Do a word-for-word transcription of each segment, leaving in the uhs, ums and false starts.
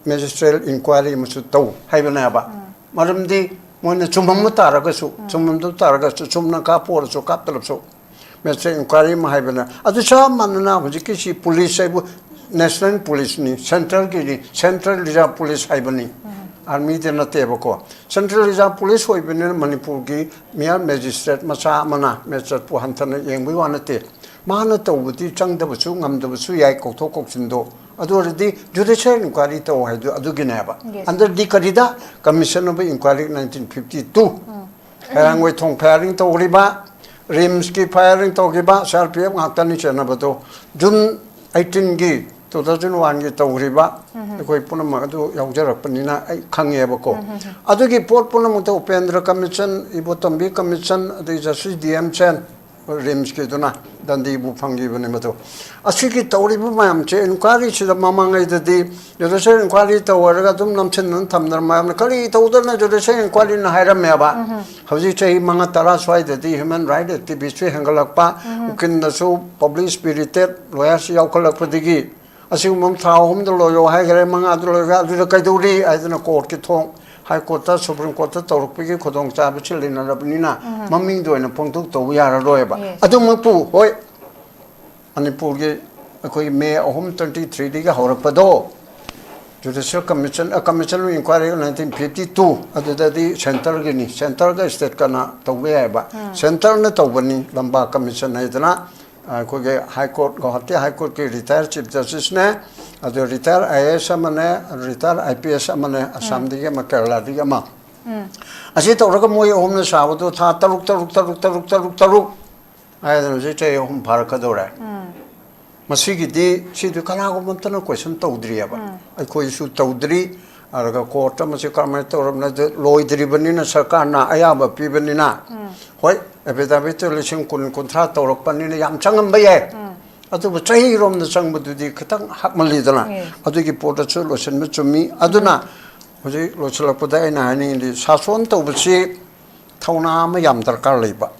Magistrate enquiry ꯑꯃꯁꯨ ꯇꯧ ꯍꯥꯏꯕꯅꯦꯕ꯫ ꯃꯔꯝꯗꯤ ꯃꯣꯏꯅ ꯆꯨꯝꯃꯝꯕ ꯇꯥꯔꯒꯁꯨ, ꯆꯨꯝꯃꯝꯗꯕ ꯇꯥꯔꯒꯁꯨ, ꯆꯨꯝꯅ ꯀꯥꯞꯄ ꯑꯣꯏꯔꯁꯨ ꯀꯥꯞꯇꯂꯕꯁꯨ, ꯃꯦꯖꯤꯁꯇ꯭ꯔꯦꯠ ꯏꯟꯀ꯭ꯋꯥꯏꯔꯤ ꯑꯃ ꯍꯥꯏꯕꯅ, ꯑꯗꯨ ꯆꯞ ꯃꯥꯟꯅꯅ ꯍꯧꯖꯤꯛꯀꯤꯁꯤ ꯄꯨꯂꯤꯁ ꯍꯥꯏꯕꯨ ꯅꯦꯁꯅꯦꯜ ꯄꯨꯂꯤꯁꯅꯤ, ꯁꯦꯟꯇ꯭ꯔꯦꯜꯒꯤꯅꯤ, ꯁꯦꯟꯇ꯭ꯔꯦꯜ ꯔꯤꯖꯥꯔꯚ ꯄꯨꯂꯤꯁ ꯍꯥꯏꯕꯅꯤ, ꯑꯥꯔꯃꯤꯗꯤ ꯅꯠꯇꯦꯕꯀꯣ꯫ ꯁꯦꯟꯇ꯭ꯔꯦꯜ ꯔꯤꯖꯥꯔꯚ ꯄꯨꯂꯤꯁ ꯑꯣꯏꯕꯅꯤꯅ ꯃꯅꯤꯄꯨꯔꯒꯤ ꯃꯤꯌꯥꯔ ꯃꯦꯖꯤꯁꯇ꯭ꯔꯦꯠ ꯃꯆꯥ ꯑꯃꯅ ꯃꯦꯖꯤꯁꯇ꯭ꯔꯦꯠꯄꯨ ꯍꯟꯊꯅ ꯌꯦꯡꯕꯒꯤ ꯋꯥ ꯅꯠꯇꯦ꯫ ꯃꯥꯅ ꯇꯧꯕꯗꯤ ꯆꯪꯗꯕꯁꯨ ꯉꯝꯗꯕꯁꯨ ꯌꯥꯏ, ꯀꯧꯊꯣꯛ ꯀꯧꯁꯤꯟꯗꯣ꯫ ꯑꯗꯨ ꯑꯣꯏꯔꯗꯤ ꯖꯨꯗꯤꯁꯤꯌꯦꯜ ꯏꯟꯀ꯭ꯋꯥꯏꯔꯤ ꯇꯧ ꯍꯥꯏꯗꯣ ꯑꯗꯨꯒꯤꯅꯦꯕ꯫ Yes. ꯑꯟꯗꯔ ꯗꯤ ꯀꯔꯤꯗ? Commission of Inquiry nineteen fifty two꯫ ꯍꯩꯔꯥꯡꯒꯣꯏ ꯊꯣꯡ ꯐꯥꯌꯔꯤꯡ ꯇꯧꯈ꯭ꯔꯤꯕ, ꯔꯤꯝꯁꯀꯤ ꯐꯥꯌꯔꯤꯡ ꯇꯧꯈꯤꯕ, ꯁꯤ ꯑꯥꯔ ꯄꯤ ꯑꯦꯐ ꯉꯥꯛꯇꯅꯤ ꯆꯦꯟꯅꯕꯗꯣ꯫ ꯖꯨꯟ ꯑꯩꯠꯇꯤꯟꯒꯤ, ꯇꯨ ꯊꯥꯎꯖꯟ ꯋꯥꯟꯒꯤ ꯇꯧꯈ꯭ꯔꯤꯕ, ꯑꯩꯈꯣꯏ ꯄꯨꯝꯅꯃꯛ ꯑꯗꯨ ꯌꯥꯎꯖꯔꯛꯄꯅꯤꯅ ꯑꯩ ꯈꯪꯉꯦꯕꯀꯣ꯫ ꯑꯗꯨꯒꯤ ꯄꯣꯠ ꯄꯨꯝꯅꯃꯛꯇ ꯎꯄꯦꯟꯗ꯭ꯔ ꯀꯃꯤꯁꯟ, ꯏꯕꯣꯇꯣꯝꯕꯤ ꯀꯃꯤꯁꯟ, ꯑꯗꯩ ꯖꯁꯇꯤꯁ ꯗꯤ ꯑꯦꯝ ꯁꯦꯟ, ꯔꯤꯝꯁꯀꯤꯗꯨꯅ ꯗꯟꯗꯤꯕꯨ ꯐꯪꯈꯤꯕꯅꯤ ꯃꯗꯨ꯫ ꯑꯁꯤꯒꯤ ꯇꯧꯔꯤꯕ ꯃꯌꯥꯝꯁꯦ ꯏꯟꯀ꯭ꯋꯥꯏꯔꯤꯁꯤꯗ ꯃꯃꯥꯡꯉꯩꯗꯗꯤ ꯖꯨꯗꯤꯁꯤꯌꯦꯜ ꯏꯟꯀ꯭ꯋꯥꯏꯔꯤ ꯇꯧꯔꯒ ꯑꯗꯨꯝ ꯅꯝꯁꯤꯟꯗꯅ ꯊꯝꯗꯅ ꯃꯌꯥꯝꯅ ꯀꯔꯤ ꯇꯧꯗꯅ ꯖꯨꯗꯤꯁꯤꯌꯦꯜ ꯏꯟꯀ꯭ꯋꯥꯏꯔꯤꯅ ꯍꯥꯏꯔꯝꯃꯦꯕ꯫ ꯍꯧꯖꯤꯛ ꯆꯍꯤ ꯃꯉꯥ ꯇꯔꯥ ꯁ꯭ꯋꯥꯏꯗꯗꯤ ꯍ꯭ꯌꯨꯃꯦꯟ ꯔꯥꯏꯠ ꯑꯦꯛꯇꯤꯚꯤꯁꯁꯨ ꯍꯦꯟꯒꯠꯂꯛꯄ, ꯎꯀꯤꯜꯅꯁꯨ ꯄꯕ꯭ꯂꯤꯛ ꯁ꯭ꯄꯤꯔꯤꯇꯦꯠ ꯂꯣꯌꯔꯁ ꯌꯥꯎꯈꯠꯂꯛꯄꯗꯒꯤ ꯑꯁꯤꯒꯨꯝꯕ ꯑꯃ ꯊꯥ ꯑꯍꯨꯝꯗ ꯂꯣꯏꯌꯣ ꯍꯥꯏꯈ꯭ꯔꯦ, ꯃꯉꯥꯗ ꯂꯣꯏꯈ꯭ꯔꯦ, ꯑꯗꯨꯗ ꯀꯩꯗꯧꯔꯤ ꯍꯥꯏꯗꯅ ꯀꯣꯔꯠꯀꯤ ꯊꯣꯡ, ꯍꯥꯏ ꯀꯣꯔꯠꯇ, ꯁꯨꯄ꯭ꯔꯤꯝ ꯀꯣꯔꯠꯇ ꯇꯧꯔꯛꯄꯒꯤ ꯈꯨꯗꯣꯡꯆꯥꯕꯁꯤ ꯂꯩꯅꯔꯕꯅꯤꯅ ꯃꯃꯤꯡꯗ ꯑꯣꯏꯅ ꯐꯣꯡꯗꯣꯛ ꯇꯧꯕ ꯌꯥꯔꯔꯣꯏꯕ꯫ Yes. ꯑꯗꯨꯃꯛꯄꯨ ꯍꯣꯏ, ꯃꯅꯤꯄꯨꯔꯒꯤ ꯑꯩꯈꯣꯏ ꯃꯦ ꯑꯍꯨꯝ, twenty threeꯗꯒꯤ ꯍꯧꯔꯛꯄꯗꯣ, ꯖꯨꯗꯤꯁꯤꯌꯦꯜ ꯀꯃꯤꯁꯟ, ꯑ, commission of enquiry nineteen fifty two, ꯑꯗꯨꯗꯗꯤ ꯁꯦꯟꯇꯔꯒꯤꯅꯤ, ꯁꯦꯟꯇꯔꯒ ꯁ꯭ꯇꯦꯠꯀꯅ ꯇꯧꯕ ꯌꯥꯏꯑꯕ꯫ ꯁꯦꯟꯇꯔꯅ ꯇꯧꯕꯅꯤ ꯂꯝꯕꯥ ꯀꯃꯤꯁꯟ ꯍꯥꯏꯗꯅ, ꯑꯩꯈꯣꯏꯒꯤ ꯍꯥꯏ ꯀꯣꯔꯠ, ꯒꯧꯍꯥꯇꯤ ꯍꯥꯏ ꯀꯣꯔꯠꯀꯤ ꯔꯤꯇꯥꯌꯔ ꯆꯤꯐ ꯖꯁꯇꯤꯁꯅꯦ, ꯑꯗꯨ ꯔꯤꯇꯥꯌꯔ ꯑꯥꯏ ꯑꯦ ꯑꯦꯁ ꯑꯃꯅꯦ, ꯔꯤꯇꯥꯌꯔ ꯑꯥꯏ ꯄꯤ ꯑꯦꯁ ꯑꯃꯅꯦ, ꯑꯁꯥꯝꯗꯒꯤ ꯑꯃ, ꯀꯦꯔꯂꯥꯗꯒꯤ ꯑꯃ꯫ ꯑꯁꯤ ꯇꯧꯔꯒ ꯃꯣꯏ ꯑꯍꯨꯝꯅ ꯁꯥꯕꯗꯣ ꯊꯥ ꯇꯔꯨꯛ, ꯇꯔꯨꯛ, ꯇꯔꯨꯛ, ꯇꯔꯨꯛ, ꯇꯔꯨꯛ, ꯇꯔꯨꯛ ꯍꯥꯏꯗꯅ ꯍꯧꯖꯤꯛ ꯆꯍꯤ ꯑꯍꯨꯝ ꯐꯥꯔꯛꯀꯗꯧꯔꯦ꯫ ꯃꯁꯤꯒꯤꯗꯤ, ꯁꯤꯗꯤ ꯀꯅꯥꯒꯨꯝꯕ ꯑꯝꯇꯅ ꯀꯣꯏꯁꯟ ꯇꯧꯗ꯭ꯔꯤꯑꯕ꯫ ꯑꯩꯈꯣꯏꯁꯨ ꯇꯧꯗ꯭ꯔꯤ꯫ ꯑꯗꯨꯒ ꯀꯣꯔꯠꯇ ꯃꯁꯤ ꯀꯔꯝꯍꯥꯏꯅ ꯇꯧꯔꯕꯅꯣ, ꯑꯗꯨ ꯂꯣꯏꯗ꯭ꯔꯤꯕꯅꯤꯅ ꯁꯔꯀꯥꯔꯅ ꯑꯌꯥꯕ ꯄꯤꯕꯅꯤꯅ, ꯍꯣꯏ, ꯑꯦꯐꯤꯗꯥꯚꯤꯠꯇꯨ ꯂꯤꯁꯤꯡ ꯀꯨꯟ, ꯀꯨꯟꯊ꯭ꯔꯥ ꯇꯧꯔꯛꯄꯅꯤꯅ ꯌꯥꯝ ꯆꯪꯉꯝꯕ ꯌꯥꯏ꯫ ꯑꯗꯨꯕꯨ ꯆꯍꯤꯔꯣꯝꯗ ꯆꯪꯕꯗꯨꯗꯤ ꯈꯤꯇꯪ ꯍꯥꯞꯃꯜꯂꯤꯗꯅ꯫ Yes. ꯑꯗꯨꯒꯤ ꯄꯣꯠꯇꯁꯨ ꯂꯣꯏꯁꯤꯟꯕ ꯆꯨꯝꯃꯤ꯫ ꯑꯗꯨꯅ ꯍꯧꯖꯤꯛ ꯂꯣꯏꯁꯤꯜꯂꯛꯄꯗ ꯑꯩꯅ ꯍꯥꯏꯅꯤꯡꯉꯤꯗꯤ, ꯁꯥꯁꯣꯟ ꯇꯧꯕꯁꯤ ꯊꯧꯅꯥ ꯑꯃ ꯌꯥꯝ ꯗꯔꯀꯥꯔ ꯂꯩꯕ꯫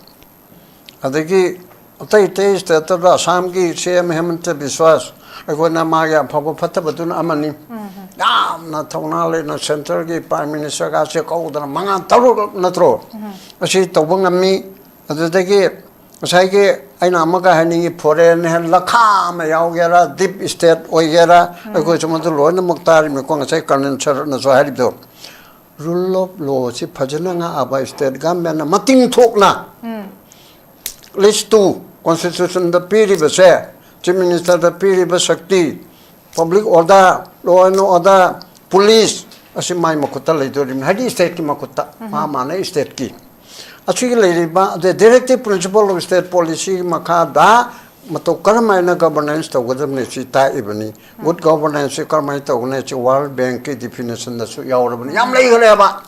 ꯑꯗꯒꯤ ꯑꯇꯩ ꯑꯇꯩ ꯁ꯭ꯇꯦꯠꯇꯗ ꯑꯁꯥꯝꯒꯤ ꯁꯤ ꯑꯦꯝ ꯍꯦꯃꯟꯇ ꯕꯤꯁ꯭ꯋꯥꯁ, ꯑꯩꯈꯣꯏꯅ ꯃꯥꯒꯤ ꯑꯐꯕ ꯐꯠꯇꯕꯗꯨꯅ ꯑꯃꯅꯤ꯫ ꯌꯥꯝꯅ ꯊꯧꯅꯥ ꯂꯩꯅ centreꯒꯤ Prime Ministerꯒꯁꯦ ꯀꯧꯗꯅ ꯃꯉꯥ ꯇꯔꯨꯛ ꯅꯠꯇ꯭ꯔꯣ? ꯑꯁꯤ ꯇꯧꯕ ꯉꯝꯃꯤ꯫ ꯑꯗꯨꯗꯒꯤ ꯉꯁꯥꯏꯒꯤ ꯑꯩꯅ ꯑꯃꯒ ꯍꯥꯏꯅꯤꯡꯉꯤ, foreign ꯍꯦꯟ ꯂꯈꯥ ꯑꯃ ꯌꯥꯎꯒꯦꯔꯥ, deep state ꯑꯣꯏꯒꯦꯔꯥ, ꯑꯩꯈꯣꯏꯁꯨ ꯃꯗꯨ ꯂꯣꯏꯅꯃꯛ ꯇꯥꯔꯤꯕꯅꯤꯀꯣ, ꯉꯁꯥꯏ Colonel Sirꯅꯁꯨ ꯍꯥꯏꯔꯤꯕꯗꯣ꯫ Rule of lawꯁꯤ ꯐꯖꯅ ꯉꯥꯛꯑꯕ state governmentꯅ ꯃꯇꯤꯡ ꯊꯣꯛꯅ, list two, constitutionꯗ ꯄꯤꯔꯤꯕꯁꯦ, Chief Ministerꯗ ꯄꯤꯔꯤꯕ ꯁꯛꯇꯤ, public order, law and order, police, ꯑꯁꯤ ꯃꯥꯏ ꯃꯈꯨꯠꯇ ꯂꯩꯗꯣꯔꯤꯕꯅꯤ, ꯍꯥꯏꯗꯤ stateꯀꯤ ꯃꯈꯨꯠꯇ, ꯃꯥ ꯃꯥꯅ stateꯀꯤ꯫ ꯑꯁꯤꯒꯤ ꯂꯩꯔꯤꯕ, the directive principle of state policyꯒꯤ ꯃꯈꯥꯗ ꯃꯇꯧ ꯀꯔꯝ ꯍꯥꯏꯅ governance ꯇꯧꯒꯗꯕꯅꯤ, ꯁꯤ ꯇꯥꯛꯏꯕꯅꯤ꯫ Good governanceꯁꯤ ꯀꯔꯝꯍꯥꯏꯅ ꯇꯧꯒꯅꯤ, ꯁꯤ World Bankꯀꯤ definitionꯗꯁꯨ ꯌꯥꯎꯔꯕꯅꯤ, ꯌꯥꯝ ꯂꯩꯈ꯭ꯔꯦꯕ꯫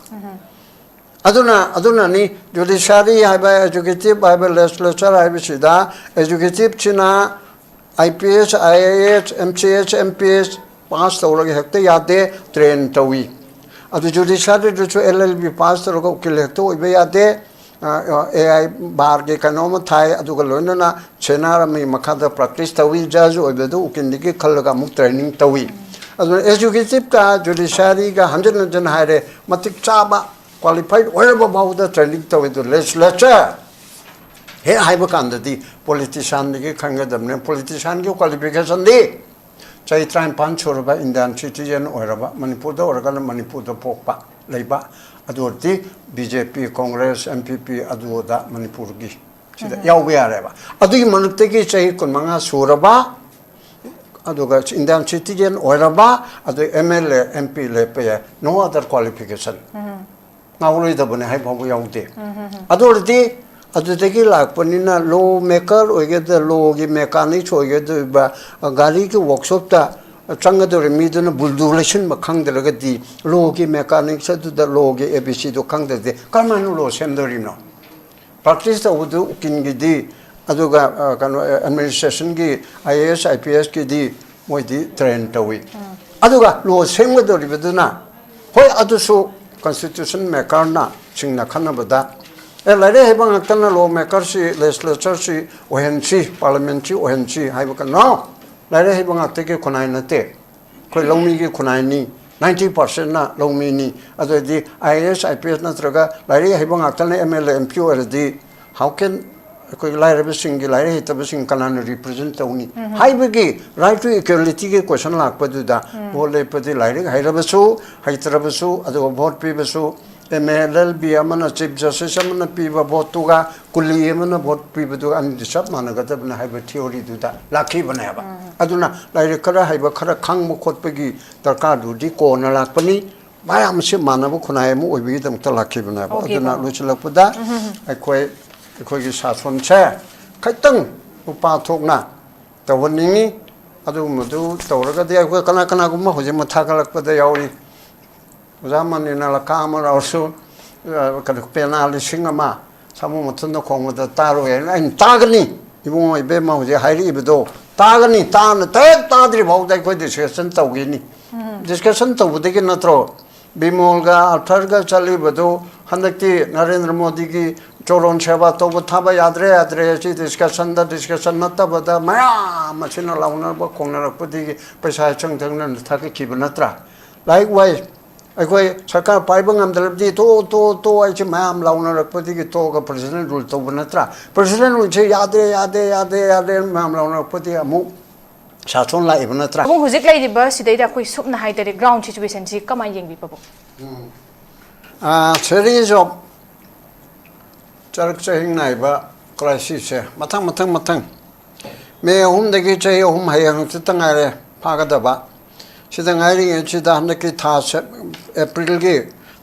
ꯑꯗꯨꯅ, ꯑꯗꯨꯅꯅꯤ judiciary ꯍꯥꯏꯕ, executive ꯍꯥꯏꯕ, legislature ꯍꯥꯏꯕꯁꯤꯗ, executiveꯁꯤꯅ IPS, IAS, MCS, MPS pass ꯇꯧꯔꯒ ꯍꯦꯛꯇ ꯌꯥꯗꯦ, train ꯇꯧꯏ꯫ ꯑꯗꯨ judiciaryꯗꯁꯨ LLB pass ꯇꯧꯔꯒ ꯎꯀꯤꯜ ꯍꯦꯛꯇ ꯑꯣꯏꯕ ꯌꯥꯗꯦ꯫ ꯑ, ꯑ, AI barꯒꯤ ꯀꯩꯅꯣꯝꯃ ꯊꯥꯏ, ꯑꯗꯨꯒ ꯂꯣꯏꯅꯅ ꯁꯦꯅꯥꯔꯝꯃꯤ ꯃꯈꯥꯗ practice ꯇꯧꯏ, judge ꯑꯣꯏꯕꯗꯨ ꯎꯀꯤꯜꯗꯒꯤ ꯈꯜꯂꯒ ꯑꯃꯨꯛ training ꯇꯧꯏ꯫ ꯑꯗꯨꯅ executiveꯀ judiciaryꯒ ꯍꯟꯖꯤꯟ ꯍꯟꯖꯤꯟ ꯍꯥꯏꯔꯦ, ꯃꯇꯤꯛ ꯆꯥꯕ qualified ꯑꯣꯏꯔꯕ ꯐꯥꯎꯕꯗ training ꯇꯧꯏ꯫ ꯑꯗꯨ legislature ꯍꯦꯛ ꯍꯥꯏꯕ ꯀꯥꯟꯗꯗꯤ politicianꯗꯒꯤ ꯈꯟꯒꯗꯕꯅꯤ꯫ Politicianꯒꯤ qualificationꯗꯤ ꯆꯍꯤ ꯇꯔꯥꯅꯤꯄꯥꯟ ꯁꯨꯔꯕ Indian citizen ꯑꯣꯏꯔꯕ, ꯃꯅꯤꯄꯨꯔꯗ ꯑꯣꯏꯔꯒꯅ ꯃꯅꯤꯄꯨꯔꯗ ꯄꯣꯛꯄ, ꯂꯩꯕ, ꯑꯗꯨ ꯑꯣꯏꯔꯗꯤ BJP, Congress, NPP ꯑꯗꯨꯗ ꯃꯅꯤꯄꯨꯔꯒꯤ ꯁꯤꯗ ꯌꯥꯎꯕ ꯌꯥꯔꯦꯕ꯫ ꯑꯗꯨꯒꯤ ꯃꯔꯛꯇꯒꯤ ꯆꯍꯤ ꯀꯨꯟꯃꯉꯥ ꯁꯨꯔꯕ, ꯑꯗꯨꯒ Indian citizen ꯑꯣꯏꯔꯕ, ꯑꯗꯨ MLA, MP ꯂꯦꯞꯄ ꯌꯥꯏ, no other qualification꯫ ꯉꯥꯎꯔꯣꯏꯗꯕꯅꯤ ꯍꯥꯏ ꯐꯥꯎꯕ ꯌꯥꯎꯗꯦ꯫ ꯑꯗꯨ ꯑꯣꯏꯔꯗꯤ ꯑꯗꯨꯗꯒꯤ ꯂꯥꯛꯄꯅꯤꯅ law maker ꯑꯣꯏꯒꯗ, lawꯒꯤ mechanics ꯑꯣꯏꯒꯗꯧꯔꯤꯕ, ꯒꯥꯔꯤꯒꯤ workshopꯇ ꯆꯪꯒꯗꯧꯔꯤ ꯃꯤꯗꯨꯅ ꯕꯨꯜꯗꯨ ꯂꯩꯁꯤꯟꯕ ꯈꯪꯗ꯭ꯔꯒꯗꯤ, lawꯒꯤ mechanics ꯑꯗꯨꯗ lawꯒꯤ ABCꯗꯨ ꯈꯪꯗ꯭ꯔꯗꯤ ꯀꯔꯝꯍꯥꯏꯅ law ꯁꯦꯝꯗꯣꯔꯤꯅꯣ? Practice ꯇꯧꯕꯗꯨ ꯎꯀꯤꯜꯒꯤꯗꯤ, ꯑꯗꯨꯒ, ꯑ, ꯀꯩꯅꯣ, ꯑ, administrationꯒꯤ IAS, IPSꯀꯤꯗꯤ ꯃꯣꯏꯗꯤ train ꯇꯧꯏ꯫ ꯑꯗꯨꯒ law ꯁꯦꯝꯒꯗꯧꯔꯤꯕꯗꯨꯅ, ꯍꯣꯏ, ꯑꯗꯨꯁꯨ constitution makerꯅ ꯁꯤꯡꯅ ꯈꯟꯅꯕꯗ, "ꯑꯦ, ꯂꯥꯏꯔꯤꯛ ꯍꯩꯕ ꯉꯥꯛꯇꯅ law makerꯁꯤ, legislatureꯁꯤ ꯑꯣꯏꯍꯟꯁꯤ, parliamentꯁꯤ ꯑꯣꯏꯍꯟꯁꯤ" ꯍꯥꯏꯕ ꯀ-, no! ꯂꯥꯏꯔꯤꯛ ꯍꯩꯕ ꯉꯥꯛꯇꯒꯤ ꯈꯨꯟꯅꯥꯏ ꯅꯠꯇꯦ꯫ ꯑꯩꯈꯣꯏ ꯂꯧꯃꯤꯒꯤ ꯈꯨꯟꯅꯥꯏꯅꯤ, ꯅꯥꯏꯟꯇꯤ ꯄꯥꯔꯁꯦꯟꯅ ꯂꯧꯃꯤꯅꯤ꯫ ꯑꯗꯨꯗꯤ I A S, I P S ꯅꯠꯇ꯭ꯔꯒ ꯂꯥꯏꯔꯤꯛ ꯍꯩꯕ ꯉꯥꯛꯇꯅ M L A, M P ꯑꯣꯏꯔꯗꯤ, how can ꯑꯩꯈꯣꯏ ꯂꯥꯏꯔꯕꯁꯤꯡꯒꯤ, ꯂꯥꯏꯔꯤꯛ ꯍꯩꯇꯕꯁꯤꯡ ꯀꯅꯥꯅ ꯔꯤꯄ꯭ꯔꯖꯦꯟ ꯇꯧꯅꯤ? ꯍꯥꯏꯕꯒꯤ ꯔꯥꯏꯠ ꯇꯨ ꯏꯀ꯭ꯋꯦꯂꯤꯇꯤꯒꯤ ꯀꯣꯏꯁꯟ ꯂꯥꯛꯄꯗꯨꯗ, ꯚꯣꯠ ꯂꯦꯞꯄꯗꯤ ꯂꯥꯏꯔꯤꯛ ꯍꯩꯔꯕꯁꯨ, ꯍꯩꯇ꯭ꯔꯕꯁꯨ, ꯑꯗꯨꯒ ꯚꯣꯠ ꯄꯤꯕꯁꯨ, M A L L B ꯑꯃꯅ, ꯆꯤꯐ ꯖꯁꯇꯤꯁ ꯑꯃꯅ ꯄꯤꯕ ꯚꯣꯠꯇꯨꯒ ꯀꯨꯂꯤ ꯑꯃꯅ ꯚꯣꯠ ꯄꯤꯕꯗꯨꯒ ꯑꯅꯤꯗꯨ ꯆꯞ ꯃꯥꯟꯅꯒꯗꯕꯅꯤ ꯍꯥꯏꯕ ꯊꯤꯑꯣꯔꯤꯗꯨꯗ ꯂꯥꯛꯈꯤꯕꯅꯦꯕ꯫ ꯑꯗꯨꯅ ꯂꯥꯏꯔꯤꯛ ꯈꯔ ꯍꯩꯕ, ꯈꯔ ꯈꯪꯕ ꯈꯣꯠꯄꯒꯤ ꯗꯔꯀꯥꯔꯗꯨꯗꯤ ꯀꯣꯟꯅ ꯂꯥꯛꯄꯅꯤ꯫ ꯃꯌꯥꯝꯁꯤ ꯃꯥꯟꯅꯕ ꯈꯨꯟꯅꯥꯏ ꯑꯃ ꯑꯣꯏꯕꯒꯤꯗꯃꯛꯇ ꯂꯥꯛꯈꯤꯕꯅꯦꯕ꯫ ꯑꯣꯀꯦ, ꯑꯗꯨꯅ ꯀꯣ꯫ ꯂꯣꯏꯁꯤꯜꯂꯛꯄꯗ ꯑꯩꯈꯣꯏ, ꯑꯩꯈꯣꯏꯒꯤ ꯁꯥꯁꯣꯟꯁꯦ ꯈꯤꯇꯪ ꯅꯨꯄꯥ ꯊꯣꯛꯅ ꯇꯧꯍꯟꯅꯤꯡꯉꯤ꯫ ꯑꯗꯨꯒꯨꯝꯕꯗꯨ ꯇꯧꯔꯒꯗꯤ ꯑꯩꯈꯣꯏ ꯀꯅꯥ ꯀꯅꯥꯒꯨꯝꯕ ꯍꯧꯖꯤꯛ ꯃꯊꯥ ꯀꯜꯂꯛꯄꯗ ꯌꯥꯎꯔꯤ꯫ ꯑꯣꯖꯥ ꯃꯅꯤꯅ ꯂꯀꯥ ꯑꯃ ꯂꯧꯔꯁꯨ, ꯑ, ꯀꯩꯅꯣ, ꯄꯦꯅꯥ ꯂꯤꯁꯤꯡ ꯑꯃ ꯁꯥꯃꯨ ꯃꯊꯨꯟꯗ ꯈꯣꯡꯕꯗ ꯇꯥꯔꯣꯏ ꯍꯥꯏꯅ ꯑꯩꯅ ꯇꯥꯒꯅꯤ꯫ ꯏꯕꯨꯡꯉꯣ ꯏꯕꯦꯝꯃ ꯍꯧꯖꯤꯛ ꯍꯥꯏꯔꯛꯏꯕꯗꯣ ꯇꯥꯒꯅꯤ, ꯇꯥꯅ ꯍꯦꯛ ꯇꯥꯗ꯭ꯔꯤ ꯐꯥꯎꯗ ꯑꯩꯈꯣꯏ ꯗꯤꯁꯀꯁꯟ ꯇꯧꯈꯤꯅꯤ꯫ ꯗꯤꯁꯀꯁꯟ ꯇꯧꯕꯗꯒꯤ ꯅꯠꯇ꯭ꯔꯣ ꯕꯤꯃꯣꯜꯒ ꯑꯥꯔꯊꯔꯒ ꯆꯠꯂꯤꯕꯗꯨ? ꯍꯟꯗꯛꯇꯤ ꯅꯔꯦꯟꯗ꯭ꯔ ꯃꯣꯗꯤꯒꯤ ꯆꯣꯔꯣꯟ ꯁꯦꯕꯥ ꯇꯧꯕ ꯊꯥꯕ ꯌꯥꯗ꯭ꯔꯦ, ꯌꯥꯗ꯭ꯔꯦ, ꯁꯤ ꯗꯤꯁꯀꯁꯟꯗ, ꯗꯤꯁꯀꯁꯟ ꯅꯠꯇꯕꯗ ꯃꯌꯥꯝ ꯑꯁꯤꯅ ꯂꯥꯎꯅꯔꯛꯄ ꯈꯣꯡꯅꯔꯛꯄꯗꯒꯤ ꯄꯩꯁꯥ ꯆꯪ ꯆꯪꯅ ꯊꯥꯒꯠꯈꯤꯕ ꯅꯠꯇ꯭ꯔꯥ? ꯂꯥꯏꯛ ꯋꯥꯏꯁ ꯑꯩꯈꯣꯏ ꯁꯔꯀꯥꯔ ꯄꯥꯏꯕ ꯉꯝꯗ꯭ꯔꯕꯗꯤ ꯇꯣ, ꯇꯣ, ꯇꯣ ꯑꯩꯁꯦ ꯃꯌꯥꯝ ꯂꯥꯎꯅꯔꯛꯄꯗꯒꯤ ꯇꯣꯛꯑꯒ ꯄ꯭ꯔꯁꯤꯗꯦꯟ ꯔꯨꯜ ꯇꯧꯕ ꯅꯠꯇ꯭ꯔꯥ? ꯄ꯭ꯔꯁꯤꯗꯦꯟ ꯔꯨꯜꯁꯦ ꯌꯥꯗꯦ, ꯌꯥꯗꯦ, ꯌꯥꯗꯦ, ꯌꯥꯗꯦ ꯃꯌꯥꯝ ꯂꯥꯎꯅꯔꯛꯄꯗꯒꯤ ꯑꯃꯨꯛ ꯁꯥꯁꯣꯟ ꯂꯥꯛꯏꯕ ꯅꯠꯇ꯭ꯔꯥ? ꯑꯃꯨꯛ ꯍꯧꯖꯤꯛ ꯂꯩꯔꯤꯕ ꯁꯤꯗꯩꯗ ꯑꯩꯈꯣꯏ ꯁꯨꯞꯅ ꯍꯥꯏꯇꯥꯔꯦ, ꯒ꯭ꯔꯥꯎꯟ ꯁꯤꯆꯨꯋꯦꯁꯟꯁꯤ ꯀꯃꯥꯏꯅ ꯌꯦꯡꯕꯤ, ꯄꯥꯕꯨꯡ? ꯁꯦꯔꯤꯁ ꯑꯣꯐ ꯆꯔꯛ ꯆꯍꯤꯡ ꯅꯥꯏꯕ ꯀ꯭ꯔꯥꯏꯁꯤꯁꯁꯦ ꯃꯊꯪ ꯃꯊꯪ ꯃꯊꯪ, ꯃꯦ ꯑꯍꯨꯝꯗꯒꯤ ꯆꯍꯤ ꯑꯍꯨꯝ, ꯍꯌꯦꯡ ꯍꯪꯆꯤꯠꯇ ꯉꯥꯏꯔꯦ ꯐꯥꯒꯗꯕ꯫ ꯁꯤꯗ ꯉꯥꯏꯔꯤꯉꯩꯁꯤꯗ ꯍꯟꯗꯛꯀꯤ ꯊꯥ ꯁꯦꯞ-, ꯑꯦꯄ꯭ꯔꯤꯜꯒꯤ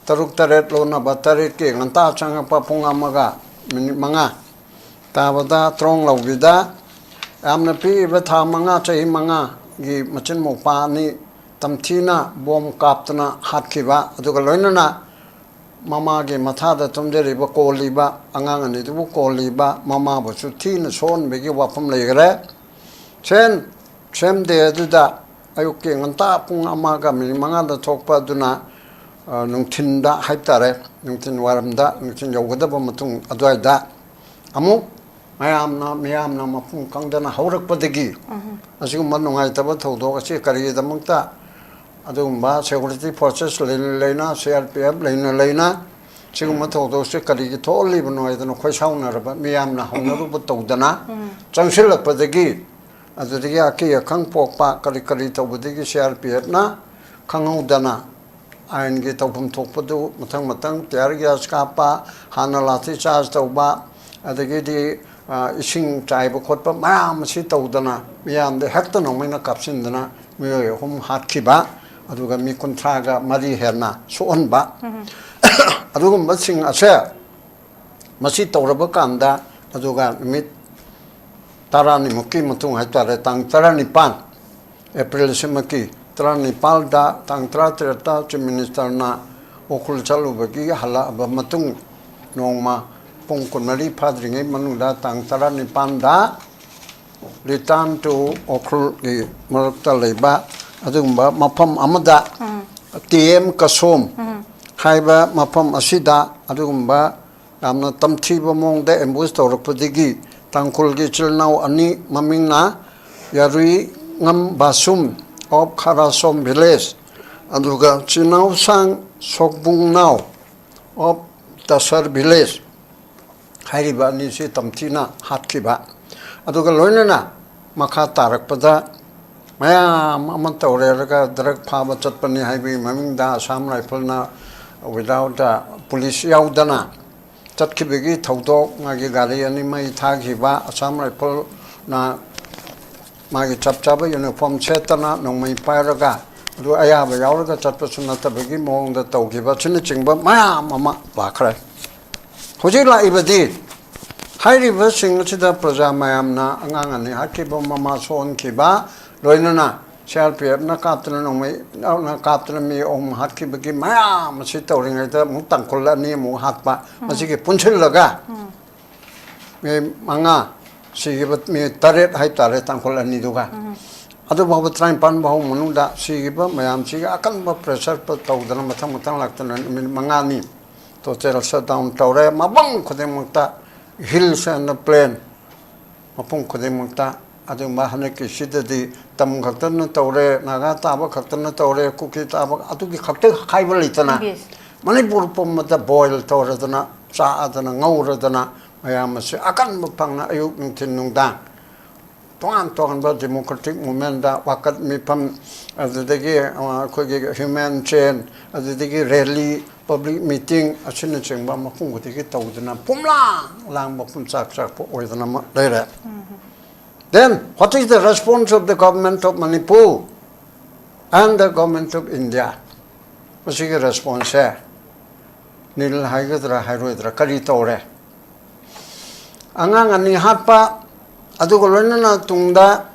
ꯇꯔꯨꯛ ꯇꯔꯦꯠ ꯂꯣꯟꯅꯕ ꯇꯔꯦꯠꯀꯤ ꯉꯟꯇꯥ ꯆꯪꯉꯛꯄ ꯄꯨꯡ ꯑꯃꯒ ꯃꯤꯅꯤꯠ ꯃꯉꯥ ꯇꯥꯕꯗ ꯇ꯭ꯔꯣꯡ ꯂꯥꯎꯕꯤꯗ ꯌꯥꯝꯅ ꯄꯤꯛꯏꯕ ꯊꯥ ꯃꯉꯥ, ꯆꯍꯤ ꯃꯉꯥꯒꯤ ꯃꯆꯤꯟ ꯃꯧꯄꯥ ꯑꯅꯤ ꯇꯝꯊꯤꯅ ꯕꯣꯝ ꯀꯥꯞꯇꯨꯅ ꯍꯥꯠꯈꯤꯕ, ꯑꯗꯨꯒ ꯂꯣꯏꯅꯅ ꯃꯃꯥꯒꯤ ꯃꯊꯥꯗ ꯇꯨꯝꯖꯔꯤꯕ, ꯀꯣꯜꯂꯤꯕ ꯑꯉꯥꯡ ꯑꯅꯤꯗꯨꯕꯨ ꯀꯣꯜꯂꯤꯕ ꯃꯃꯥꯕꯨꯁꯨ ꯊꯤꯅ ꯁꯣꯛꯍꯟꯕꯒꯤ ꯋꯥꯐꯝ ꯂꯩꯈꯔꯦ꯫ ꯁꯦꯝ, ꯁꯦꯝ ꯗꯦ ꯑꯗꯨꯗ ꯑꯌꯨꯛꯀꯤ ꯉꯟꯇꯥ ꯄꯨꯡ ꯑꯃꯒ ꯃꯤꯅꯤꯠ ꯃꯉꯥꯗ ꯊꯣꯛꯄ ꯑꯗꯨꯅ, ꯑ, ꯅꯨꯡꯊꯤꯟꯗ ꯍꯥꯏꯇꯥꯔꯦ, ꯅꯨꯡꯊꯤꯟ ꯋꯥꯏꯔꯝꯗ, ꯅꯨꯡꯊꯤꯟ ꯌꯧꯒꯗꯕ ꯃꯇꯨꯡ ꯑꯗꯨꯋꯥꯏꯗ ꯑꯃꯨꯛ ꯃꯌꯥꯝꯅ, ꯃꯤꯌꯥꯝꯅ ꯃꯄꯨꯡ ꯀꯪꯗꯅ ꯍꯧꯔꯛꯄꯗꯒꯤ ꯑꯁꯤꯒꯨꯝꯕ ꯅꯨꯡꯉꯥꯏꯇꯕ ꯊꯧꯗꯣꯛ ꯑꯁꯤ ꯀꯔꯤꯒꯤꯗꯃꯛꯇ ꯑꯗꯨꯒꯨꯝꯕ security forces ꯂꯩꯅ ꯂꯩꯅ, C R P F ꯂꯩꯅ ꯂꯩꯅ, ꯁꯤꯒꯨꯝꯕ ꯊꯧꯗꯣꯛꯁꯦ ꯀꯔꯤꯒꯤ ꯊꯣꯛꯍꯜꯂꯤꯕꯅꯣ ꯍꯥꯏꯗꯅ ꯑꯩꯈꯣꯏ ꯁꯥꯎꯅꯔꯕ, ꯃꯤꯌꯥꯝꯅ ꯍꯧꯅꯔꯨꯕ ꯇꯧꯗꯅ ꯆꯪꯁꯤꯜꯂꯛꯄꯗꯒꯤ, ꯑꯗꯨꯗꯒꯤ ꯑꯀꯤ ꯑꯈꯪ ꯄꯣꯛꯄ, ꯀꯔꯤ ꯀꯔꯤ ꯇꯧꯕꯗꯒꯤ C R P F ꯅ ꯈꯪꯍꯧꯗꯅ ꯑꯥꯏꯟꯒꯤ ꯇꯧꯐꯝ ꯊꯣꯛꯄꯗꯨ ꯃꯊꯪ ꯃꯊꯪ tear gas ꯀꯥꯞꯄ, ꯍꯥꯟꯅ ꯂꯥꯊꯤ ꯆꯥꯔꯖ ꯇꯧꯕ, ꯑꯗꯒꯤꯗꯤ, ꯑ, ꯏꯁꯤꯡ ꯆꯥꯏꯕ ꯈꯣꯠꯄ ꯃꯌꯥꯝ ꯑꯁꯤ ꯇꯧꯗꯅ ꯃꯤꯌꯥꯝꯗ ꯍꯦꯛꯇ ꯅꯣꯡꯃꯩꯅ ꯀꯥꯞꯁꯤꯟꯗꯅ ꯃꯤꯑꯣꯏ ꯑꯍꯨꯝ ꯍꯥꯠꯈꯤꯕ, ꯑꯗꯨꯒ ꯃꯤ ꯀꯨꯟꯊ꯭ꯔꯥꯒ ꯃꯔꯤ ꯍꯦꯟꯅ ꯁꯣꯛꯍꯟꯕ, ꯑꯗꯨꯒꯨꯝꯕꯁꯤꯡ ꯑꯁꯦ ꯃꯁꯤ ꯇꯧꯔꯕ ꯀꯥꯟꯗ, ꯑꯗꯨꯒ ꯅꯨꯃꯤꯠ ꯇꯔꯥꯅꯤꯃꯨꯛꯀꯤ ꯃꯇꯨꯡ ꯍꯥꯏꯇꯥꯔꯦ, ꯇꯥꯡ ꯇꯔꯥꯅꯤꯄꯥꯟ ꯑꯦꯄ꯭ꯔꯤꯜ ꯁꯤꯃꯛꯀꯤ ꯇꯔꯥꯅꯤꯄꯥꯜꯗ, ꯇꯥꯡ ꯇꯔꯥꯇꯔꯦꯠꯇ Chief Minister ꯅ ꯎꯈ꯭ꯔꯨꯜ ꯆꯠꯂꯨꯕꯒꯤ ꯍꯜꯂꯛꯑꯕ ꯃꯇꯨꯡ, ꯅꯣꯡꯃ ꯄꯨꯡ ꯀꯨꯟꯃꯔꯤ ꯐꯥꯗ꯭ꯔꯤꯉꯩ ꯃꯅꯨꯡꯗ, ꯇꯥꯡ ꯇꯔꯥꯅꯤꯄꯥꯟꯗ return to ꯎꯈ꯭ꯔꯨꯜꯒꯤ ꯃꯔꯛꯇ ꯂꯩꯕ ꯑꯗꯨꯒꯨꯝꯕ ꯃꯐꯝ ꯑꯃꯗ, T M Kasom ꯍꯥꯏꯕ ꯃꯐꯝ ꯑꯁꯤꯗ ꯑꯗꯨꯒꯨꯝꯕ ꯌꯥꯝꯅ ꯇꯝꯊꯤꯕ ꯃꯑꯣꯡꯗ ambush ꯇꯧꯔꯛꯄꯗꯒꯤ ꯇꯥꯡꯈꯨꯜꯒꯤ ꯏꯆꯤꯜ ꯏꯅꯥꯎ ꯑꯅꯤ, ꯃꯃꯤꯡꯅ ꯌꯥꯔꯨꯏꯉꯝ ꯕꯥꯁꯨꯝ of Kharasom village, ꯑꯗꯨꯒ ꯆꯤꯅꯥꯎꯁꯥꯡ ꯁꯣꯛꯕꯨꯡꯅꯥꯎ of Tasar village ꯍꯥꯏꯔꯤꯕ ꯑꯅꯤꯁꯤ ꯇꯝꯊꯤꯅ ꯍꯥꯠꯈꯤꯕ꯫ ꯑꯗꯨꯒ ꯂꯣꯏꯅꯅ ꯃꯈꯥ ꯇꯥꯔꯛꯄꯗ ꯃꯌꯥꯝ ꯑꯃ ꯇꯧꯔꯦꯔꯒ drug ꯐꯥꯕ ꯆꯠꯄꯅꯤ ꯍꯥꯏꯕꯒꯤ ꯃꯃꯤꯡꯗ Assam Rifle ꯅ without, ꯑ, police ꯌꯥꯎꯗꯅ ꯆꯠꯈꯤꯕꯒꯤ ꯊꯧꯗꯣꯛ, ꯃꯥꯒꯤ ꯒꯥꯔꯤ ꯑꯅꯤ ꯃꯩ ꯊꯥꯈꯤꯕ, Assam Rifle ꯅ ꯃꯥꯒꯤ ꯆꯞ ꯆꯥꯕ uniform ꯁꯦꯠꯇꯅ ꯅꯣꯡꯃꯩ ꯄꯥꯏꯔꯒ, ꯑꯗꯨ ꯑꯌꯥꯕ ꯌꯥꯎꯔꯒ ꯆꯠꯄꯁꯨ ꯅꯠꯇꯕꯒꯤ ꯃꯑꯣꯡꯗ ꯇꯧꯈꯤꯕ ꯑꯁꯤꯅꯆꯤꯡꯕ ꯃꯌꯥꯝ ꯑꯃ ꯂꯥꯛꯈ꯭ꯔꯦ꯫ ꯍꯧꯖꯤꯛ ꯂꯥꯛꯏꯕꯗꯤ ꯍꯥꯏꯔꯤꯕꯁꯤꯡ ꯑꯁꯤꯗ ꯄ꯭ꯔꯖꯥ ꯃꯌꯥꯝꯅ ꯑꯉꯥꯡ ꯑꯅꯤ ꯍꯥꯠꯈꯤꯕ, ꯃꯃꯥ ꯁꯣꯛꯍꯟꯈꯤꯕ, ꯂꯣꯏꯅꯅ C R P F ꯅ ꯀꯥꯞꯇꯅ ꯅꯣꯡꯃꯩ ꯅ ꯀꯥꯞꯇꯅ ꯃꯤ ꯑꯍꯨꯝ ꯍꯥꯠꯈꯤꯕꯒꯤ ꯃꯌꯥꯝ ꯑꯁꯤ ꯇꯧꯔꯤꯉꯩꯗ ꯑꯃꯨꯛ ꯇꯥꯡꯈꯨꯜ ꯑꯅꯤ ꯑꯃꯨꯛ ꯍꯥꯠꯄ, ꯃꯁꯤꯒꯤ ꯄꯨꯟꯁꯤꯜꯂꯒ ꯃꯤ ꯃꯉꯥ ꯁꯤꯈꯤꯕ, ꯃꯤ ꯇꯔꯦꯠ ꯍꯥꯏꯇꯥꯔꯦ, ꯇꯥꯡꯈꯨꯜ ꯑꯅꯤꯗꯨꯒ꯫ ꯑꯗꯨ ꯐꯥꯎꯕ ꯇꯔꯥꯅꯤꯄꯥꯟ ꯐꯥꯎ ꯃꯅꯨꯡꯗ ꯁꯤꯈꯤꯕ ꯃꯌꯥꯝꯁꯤꯒꯤ ꯑꯀꯟꯕ pressure ꯇꯧꯗꯅ ꯃꯊꯪ ꯃꯊꯪ ꯂꯥꯛꯇꯅ ꯅꯨꯃꯤꯠ ꯃꯉꯥꯅꯤ total shutdown ꯇꯧꯔꯦ꯫ ꯃꯐꯝ ꯈꯨꯗꯤꯡꯃꯛꯇ, hills and plain, ꯃꯐꯝ ꯈꯨꯗꯤꯡꯃꯛꯇ ꯑꯗꯨꯒꯨꯝꯕ ꯍꯟꯗꯛꯀꯤꯁꯤꯗꯗꯤ ꯇꯝ ꯈꯛꯇꯅ ꯇꯧꯔꯦ, ꯅꯥꯒꯥ ꯇꯥꯕ ꯈꯛꯇꯅ ꯇꯧꯔꯦ, ꯀꯨꯀꯤ ꯇꯥꯕ, ꯑꯗꯨꯒꯤ ꯈꯛꯇ ꯍꯥꯏꯕ ꯂꯩꯇꯅ, ꯃꯅꯤꯄꯨꯔ ꯄꯨꯝꯕꯗ ꯕꯣꯏꯜ ꯇꯧꯔꯗꯅ, ꯆꯥꯛꯑꯗꯅ, ꯉꯧꯔꯗꯅ, ꯃꯌꯥꯝ ꯑꯁꯤ ꯑꯀꯟꯕ ꯐꯪꯅ ꯑꯌꯨꯛ, ꯅꯨꯡꯊꯤꯜ, ꯅꯨꯡꯗꯥꯡ ꯇꯣꯉꯥꯟ ꯇꯣꯉꯥꯟꯕ ꯗꯦꯃꯣꯀ꯭ꯔꯦꯇꯤꯛ ꯃꯨꯞꯃꯦꯟꯗ ꯋꯥꯀꯠ ꯃꯤꯐꯝ, ꯑꯗꯨꯗꯒꯤ, ꯑ, ꯑꯩꯈꯣꯏꯒꯤ ꯍ꯭ꯌꯨꯃꯦꯟ ꯆꯦꯟ, ꯑꯗꯨꯗꯒꯤ ꯔꯦꯂꯤ, ꯄꯕ꯭ꯂꯤꯛ ꯃꯤꯇꯤꯡ ꯑꯁꯤꯅꯆꯤꯡꯕ ꯃꯐꯝ ꯈꯨꯗꯤꯡꯒꯤ ꯇꯧꯗꯅ ꯄꯨꯝꯂꯥꯡ ꯂꯥꯡꯕ, ꯄꯨꯝꯆꯥꯛ ꯆꯥꯛꯄ ꯑꯣꯏꯗꯅ ꯑꯃ ꯂꯩꯔꯦ꯫ Then, what is the response of the government of Manipur and the government of India? ꯃꯁꯤꯒꯤ ꯔꯦꯁꯄꯣꯟꯁꯁꯦ ꯅꯤꯜ ꯍꯥꯏꯒꯗ꯭ꯔꯥ ꯍꯥꯏꯔꯣꯏꯗ꯭ꯔꯥ, ꯀꯔꯤ ꯇꯧꯔꯦ? ꯑꯉꯥꯡ ꯑꯅꯤ ꯍꯥꯠꯄ, ꯑꯗꯨꯒ ꯂꯣꯏꯅꯅ ꯇꯨꯡꯗ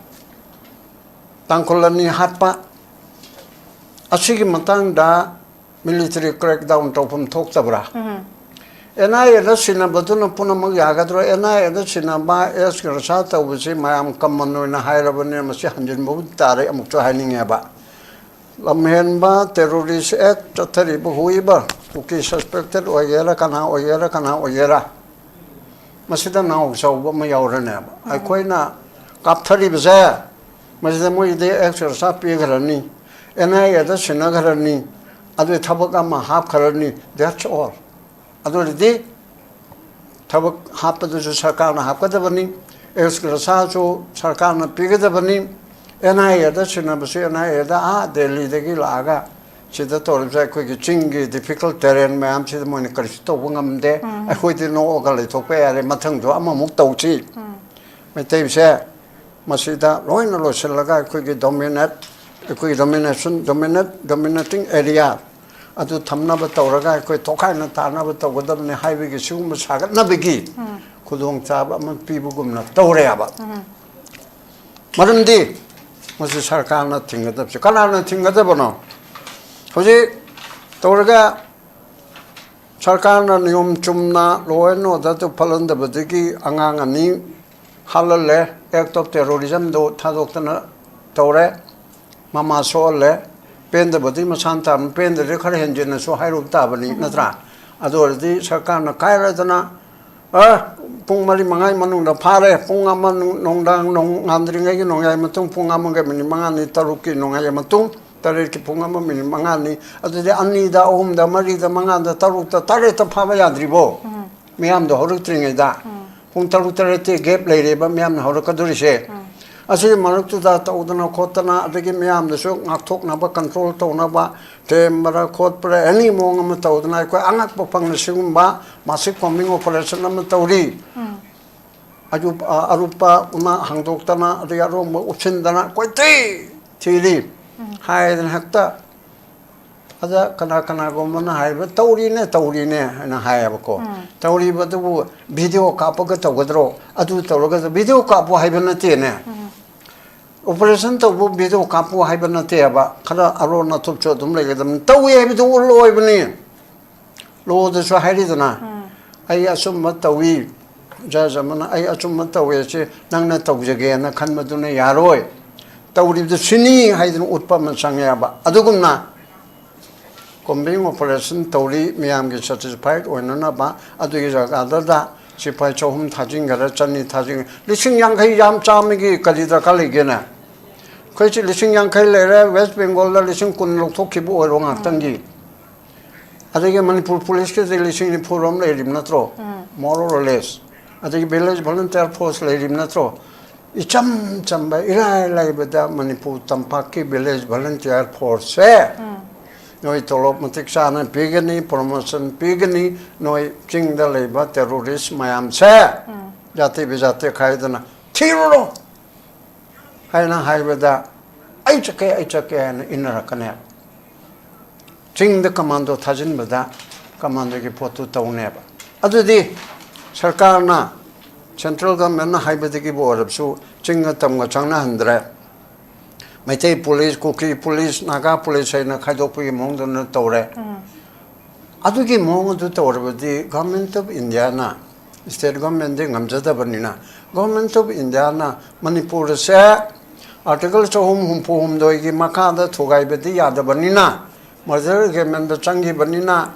ꯇꯥꯡꯈꯨꯜ ꯑꯅꯤ ꯍꯥꯠꯄ, ꯑꯁꯤꯒꯤ ꯃꯇꯥꯡꯗ ꯃꯤꯂꯤꯇꯔꯤ ꯀ꯭ꯔꯦꯛꯗꯥꯎꯟ ꯇꯧꯐꯝ ꯊꯣꯛꯇꯕ꯭ꯔꯥ? ꯑꯦꯟ ꯑꯥꯏ ꯑꯦꯗ ꯁꯤꯟꯅꯕꯗꯨꯅ ꯄꯨꯝꯅꯃꯛ ꯌꯥꯒꯗ꯭ꯔꯣ? ꯑꯦꯟ ꯑꯥꯏ ꯑꯦꯗ ꯁꯤꯟꯅꯕ, ꯑꯦꯁ ꯒ꯭ꯔꯁꯥ ꯇꯧꯕꯁꯤ ꯃꯌꯥꯝ ꯀꯃꯟ ꯑꯣꯏꯅ ꯍꯥꯏꯔꯕꯅꯤꯅ ꯃꯁꯤ ꯍꯟꯖꯤꯟꯕꯕꯨꯗꯤ ꯇꯥꯔꯦ, ꯑꯃꯨꯛꯁꯨ ꯍꯥꯏꯅꯤꯡꯉꯦꯕ꯫ ꯂꯝꯍꯦꯟꯕ, ꯇꯦꯔꯣꯔꯤꯁ ꯑꯦꯛ ꯆꯠꯊꯔꯤꯕ ꯍꯧꯔꯤꯕ ꯀꯨꯀꯤ ꯁꯁꯄꯦꯛꯇꯦꯠ ꯑꯣꯏꯒꯦꯔꯥ, ꯀꯅꯥ ꯑꯣꯏꯒꯦꯔꯥ, ꯀꯅꯥ ꯑꯣꯏꯒꯦꯔꯥ, ꯃꯁꯤꯗ ꯅꯥꯎ ꯆꯥꯎꯕ ꯑꯃ ꯌꯥꯎꯔꯅꯦꯕ꯫ ꯑꯩꯈꯣꯏꯅ ꯀꯥꯞꯊꯔꯤꯕꯁꯦ, ꯃꯁꯤꯗ ꯃꯣꯏꯒꯤꯗꯤ ꯑꯦꯛꯁ ꯒ꯭ꯔꯁꯥ ꯄꯤꯈ꯭ꯔꯅꯤ, ꯑꯦꯟ ꯑꯥꯏ ꯑꯦꯗ ꯁꯤꯟꯅꯈ꯭ꯔꯅꯤ, ꯑꯗꯨꯒꯤ ꯊꯕꯛ ꯑꯃ ꯍꯥꯞꯈ꯭ꯔꯅꯤ, that's all꯫ ꯑꯗꯨ ꯑꯣꯏꯔꯗꯤ ꯊꯕꯛ ꯍꯥꯞꯄꯗꯨꯁꯨ ꯁꯔꯀꯥꯔꯅ ꯍꯥꯞꯀꯗꯕꯅꯤ, ꯑꯦꯛꯁ ꯒ꯭ꯔꯁꯥꯁꯨ ꯁꯔꯀꯥꯔꯅ ꯄꯤꯒꯗꯕꯅꯤ꯫ ꯑꯦꯟ ꯑꯥꯏ ꯑꯦꯗ ꯁꯤꯟꯅꯕꯁꯨ ꯑꯦꯟ ꯑꯥꯏ ꯑꯦꯗ ꯑꯥ ꯗꯦꯜꯂꯤꯗꯒꯤ ꯂꯥꯛꯑꯒ ꯁꯤꯗ ꯇꯧꯔꯤꯕꯁꯦ ꯑꯩꯈꯣꯏꯒꯤ ꯆꯤꯡꯒꯤ ꯗꯤꯐꯤꯀꯜꯠ ꯇꯦꯔꯦꯟ ꯃꯌꯥꯝꯁꯤꯗ ꯃꯣꯏꯅ ꯀꯔꯤꯁꯨ ꯇꯧꯕ ꯉꯝꯗꯦ꯫ ꯑꯩꯈꯣꯏꯗꯤ ꯅꯣꯛꯑꯒ ꯂꯩꯊꯣꯛꯄ ꯌꯥꯔꯦ, ꯃꯊꯪꯗꯣ ꯑꯃꯃꯨꯛ ꯇꯧꯁꯤ꯫ ꯃꯩꯇꯩꯁꯦ ꯃꯁꯤꯗ ꯂꯣꯏꯅ ꯂꯣꯏꯁꯤꯜꯂꯒ ꯑꯩꯈꯣꯏꯒꯤ ꯗꯣꯃꯤꯅꯦꯠ, ꯑꯩꯈꯣꯏꯒꯤ ꯗꯣꯃꯤꯅꯦꯁꯟ, ꯗꯣꯃꯤꯅꯦꯠ, ꯗꯣꯃꯤꯅꯦꯇꯤꯡ ꯑꯦꯔꯤꯌꯥ ꯑꯗꯨ ꯊꯝꯅꯕ ꯇꯧꯔꯒ ꯑꯩꯈꯣꯏ ꯇꯣꯈꯥꯏꯅ ꯇꯥꯅꯕ ꯇꯧꯒꯗꯕꯅꯤ ꯍꯥꯏꯕꯒꯤ ꯁꯤꯒꯨꯝꯕ ꯁꯥꯒꯠꯅꯕꯒꯤ ꯈꯨꯗꯣꯡꯆꯥꯕ ꯑꯃ ꯄꯤꯕꯒꯨꯝꯅ ꯇꯧꯔꯦꯕ꯫ ꯃꯔꯝꯗꯤ ꯃꯁꯤ ꯁꯔꯀꯥꯔꯅ ꯊꯤꯡꯒꯗꯕꯁꯦ, ꯀꯅꯥꯅ ꯊꯤꯡꯒꯗꯕꯅꯣ? ꯍꯧꯖꯤꯛ ꯇꯧꯔꯒ ꯁꯔꯀꯥꯔꯅ ꯅꯤꯌꯣꯝ ꯆꯨꯝꯅ law and order ꯗꯨ ꯐꯠꯍꯟꯗꯕꯗꯒꯤ ꯑꯉꯥꯡ ꯑꯅꯤ ꯍꯥꯠꯍꯜꯂꯦ, act of terrorism ꯗꯨ ꯊꯥꯗꯣꯛꯇꯅ ꯇꯧꯔꯦ, ꯃꯃꯥ ꯁꯣꯛꯍꯜꯂꯦ, ꯄꯦꯟꯗꯕꯗꯤ ꯃꯁꯥꯅ ꯇꯥꯕꯅꯤ, ꯄꯦꯟꯗ꯭ꯔꯗꯤ ꯈꯔ ꯍꯦꯟꯖꯤꯟꯅꯁꯨ ꯍꯥꯏꯔꯨꯕ ꯇꯥꯕꯅꯤ, ꯅꯠꯇ꯭ꯔꯥ? ꯑꯗꯨ ꯑꯣꯏꯔꯗꯤ ꯁꯔꯀꯥꯔꯅ ꯀꯥꯏꯔꯗꯅ ꯑ, ꯄꯨꯡ ꯃꯔꯤ ꯃꯉꯥꯒꯤ ꯃꯅꯨꯡꯗ ꯐꯥꯔꯦ꯫ ꯄꯨꯡ ꯑꯃ ꯅꯨꯡ-, ꯅꯨꯡꯗꯥꯡ ꯅꯣꯡ-, ꯉꯥꯟꯗ꯭ꯔꯤꯉꯩꯒꯤ ꯅꯣꯡꯌꯥꯏ ꯃꯇꯨꯡ, ꯄꯨꯡ ꯑꯃꯒ ꯃꯤꯅꯤꯠ ꯃꯉꯥꯅꯤ, ꯇꯔꯨꯛꯀꯤ ꯅꯣꯡꯌꯥꯏ ꯃꯇꯨꯡ, ꯇꯔꯦꯠꯀꯤ ꯄꯨꯡ ꯑꯃ ꯃꯤꯅꯤꯠ ꯃꯉꯥꯅꯤ, ꯑꯗꯨꯗꯤ ꯑꯅꯤꯗ, ꯑꯍꯨꯝꯗ, ꯃꯔꯤꯗ, ꯃꯉꯥꯗ, ꯇꯔꯨꯛꯇ, ꯇꯔꯦꯠꯇ ꯐꯥꯕ ꯌꯥꯗ꯭ꯔꯤꯕꯣ? ꯃꯤꯌꯥꯝꯗꯣ ꯍꯧꯔꯛꯇ꯭ꯔꯤꯉꯩꯗ꯫ ꯄꯨꯡ ꯇꯔꯨꯛ ꯇꯔꯦꯠꯇꯤ gap ꯂꯩꯔꯦꯕ ꯃꯤꯌꯥꯝꯅ ꯍꯧꯔꯛꯀꯗꯣꯔꯤꯁꯦ꯫ ꯑꯁꯤꯒꯤ ꯃꯔꯛꯇꯨꯗ ꯇꯧꯗꯅ ꯈꯣꯠꯇꯅ, ꯑꯗꯒꯤ ꯃꯤꯌꯥꯝꯗꯁꯨ ꯉꯥꯛꯊꯣꯛꯅꯕ, control ꯇꯧꯅꯕ, ꯊꯦꯝꯕ꯭ꯔꯥ ꯈꯣꯠꯄ꯭ꯔꯥ, any ꯃꯑꯣꯡ ꯑꯃ ꯇꯧꯗꯅ ꯑꯩꯈꯣꯏ ꯑꯉꯛꯄ ꯐꯪꯅ ꯁꯤꯒꯨꯝꯕ massive combing operation ꯑꯃ ꯇꯧꯔꯤ꯫ ꯑꯌꯨꯞ-, ꯑ-, ꯑꯔꯨꯞꯄ ꯎꯅ ꯍꯥꯡꯗꯣꯛꯇꯅ, ꯑꯗꯒꯤ ꯑꯔꯣꯡꯕ ꯎꯞꯁꯤꯟꯗꯅ ꯀꯣꯏꯊꯤ ꯊꯤꯔꯤ ꯍꯥꯏꯗꯅ ꯍꯦꯛꯇ, ꯑꯗ ꯀꯅꯥ ꯀꯅꯥꯒꯨꯝꯕꯅ ꯍꯥꯏꯕ, "ꯇꯧꯔꯤꯅꯦ, ꯇꯧꯔꯤꯅꯦ" ꯍꯥꯏꯅ ꯍꯥꯏꯌꯦꯕꯀꯣ꯫ ꯇꯧꯔꯤꯕꯗꯨꯕꯨ video ꯀꯥꯞꯄꯒ ꯇꯧꯒꯗ꯭ꯔꯣ? ꯑꯗꯨ ꯇꯧꯔꯒ video ꯀꯥꯞꯄꯨ ꯍꯥꯏꯕ ꯅꯠꯇꯦꯅꯦ꯫ Operation ꯇꯧꯕ video ꯀꯥꯞꯄꯨ ꯍꯥꯏꯕ ꯅꯠꯇꯦꯕ꯫ ꯈꯔ ꯑꯔꯣꯟ ꯑꯊꯨꯞꯁꯨ ꯑꯗꯨꯝ ꯂꯩꯒꯗꯕꯅꯤ꯫ ꯇꯧꯏ ꯍꯥꯏꯕꯗꯨ ꯎꯠꯂꯣ ꯍꯥꯏꯕꯅꯤ꯫ Law ꯗꯁꯨ ꯍꯥꯏꯔꯤꯗꯅ, "ꯑꯩ ꯑꯆꯨꯝꯕ ꯇꯧꯏ"꯫ Judge ꯑꯃꯅ "ꯑꯩ ꯑꯆꯨꯝꯕ ꯇꯧꯏ" ꯁꯤ ꯅꯪꯅ ꯇꯧꯖꯒꯦꯅ ꯈꯟꯕꯗꯨꯅ ꯌꯥꯔꯣꯏ꯫ ꯇꯧꯔꯤꯕꯗꯨ ꯁꯤꯅꯤ ꯍꯥꯏꯗꯅ ꯎꯠꯄ ꯑꯃ ꯆꯪꯉꯦꯕ꯫ ꯑꯗꯨꯒꯨꯝꯅ combing operation ꯇꯧꯔꯤ, ꯃꯌꯥꯝꯒꯤ satisfied ꯑꯣꯏꯅꯅꯕ꯫ ꯑꯗꯨꯒꯤ ꯖꯒꯥꯗꯨꯗ ꯁꯤꯐꯥꯏ ꯆꯍꯨꯝ ꯊꯥꯖꯤꯟꯈꯔꯦ, ꯆꯅꯤ ꯊꯥꯖꯤꯟꯈꯔꯦ, ꯂꯤꯁꯤꯡ ꯌꯥꯡꯈꯩ ꯌꯥꯝ ꯆꯥꯝꯃꯒꯤ ꯀꯔꯤ ꯗꯔꯀꯥꯔ ꯂꯩꯒꯦꯅꯦ? ꯑꯩꯈꯣꯏꯁꯤ ꯂꯤꯁꯤꯡ ꯌꯥꯡꯈꯩ ꯂꯩꯔꯦ, West Bengal ꯗ ꯂꯤꯁꯤꯡ ꯀꯨꯟ ꯂꯧꯊꯣꯛꯈꯤꯕ ꯑꯣꯏꯔꯣ ꯉꯥꯛꯇꯪꯒꯤ꯫ ꯑꯗꯒꯤ ꯃꯅꯤꯄꯨꯔ ꯄꯨꯂꯤꯁꯀꯤꯗꯤ ꯂꯤꯁꯤꯡ ꯅꯤꯐꯨ ꯔꯣꯝ ꯂꯩꯔꯤꯕ ꯅꯠꯇ꯭ꯔꯣ? More or less꯫ ꯑꯗꯒꯤ village volunteer force ꯂꯩꯔꯤꯕ ꯅꯠꯇ꯭ꯔꯣ? ꯏꯆꯝ ꯆꯝꯕ, ꯏꯔꯥꯏ ꯂꯥꯏꯕꯗ ꯃꯅꯤꯄꯨꯔ ꯇꯝꯄꯥꯛꯀꯤ village volunteer force ꯁꯦ ꯅꯣꯏ ꯇꯣꯂꯣꯞ ꯃꯇꯤꯛ ꯆꯥꯅ ꯄꯤꯒꯅꯤ, promotion ꯄꯤꯒꯅꯤ, ꯅꯣꯏ ꯆꯤꯡꯗ ꯂꯩꯕ terrorist ꯃꯌꯥꯝꯁꯦ ꯖꯥꯇꯤ ꯕꯤꯖꯥꯇꯤ ꯈꯥꯏꯗꯅ ꯊꯤꯔꯨꯔꯣ ꯍꯥꯏꯅ ꯍꯥꯏꯕꯗ, "ꯑꯩ ꯆꯠꯀꯦ, ꯑꯩ ꯆꯠꯀꯦ" ꯍꯥꯏꯅ ꯏꯟꯅꯔꯛꯀꯅꯦꯕ꯫ ꯆꯤꯡꯗ commando ꯊꯥꯖꯤꯟꯕꯗ commando ꯒꯤ ꯄꯣꯠꯇꯨ ꯇꯧꯅꯦꯕ꯫ ꯑꯗꯨꯗꯤ ꯁꯔꯀꯥꯔꯅ, central government ꯅ ꯍꯥꯏꯕꯗꯒꯤꯕꯨ ꯑꯣꯏꯔꯕꯁꯨ ꯆꯤꯡꯒ ꯇꯝꯒ ꯆꯪꯅꯍꯟꯗ꯭ꯔꯦ꯫ ꯃꯩꯇꯩ ꯄꯨꯂꯤꯁ, ꯀꯨꯀꯤ ꯄꯨꯂꯤꯁ, ꯅꯥꯒꯥ ꯄꯨꯂꯤꯁ ꯍꯥꯏꯅ ꯈꯥꯏꯗꯣꯛꯄꯒꯤ ꯃꯑꯣꯡꯗꯨꯅ ꯇꯧꯔꯦ꯫ ꯑꯗꯨꯒꯤ ꯃꯑꯣꯡ ꯑꯗꯨ ꯇꯧꯔꯕꯗꯤ Government of India ꯅ, state government D ꯉꯝꯖꯗꯕꯅꯤꯅ, Government of India ꯅ ꯃꯅꯤꯄꯨꯔꯁꯦ Article ꯆꯍꯨꯝ ꯍꯨꯝꯐꯨ ꯍꯨꯝꯗꯣꯏꯒꯤ ꯃꯈꯥꯗ ꯊꯨꯒꯥꯏꯕꯗꯤ ꯌꯥꯗꯕꯅꯤꯅ, merger agreement ꯗ ꯆꯪꯈꯤꯕꯅꯤꯅ,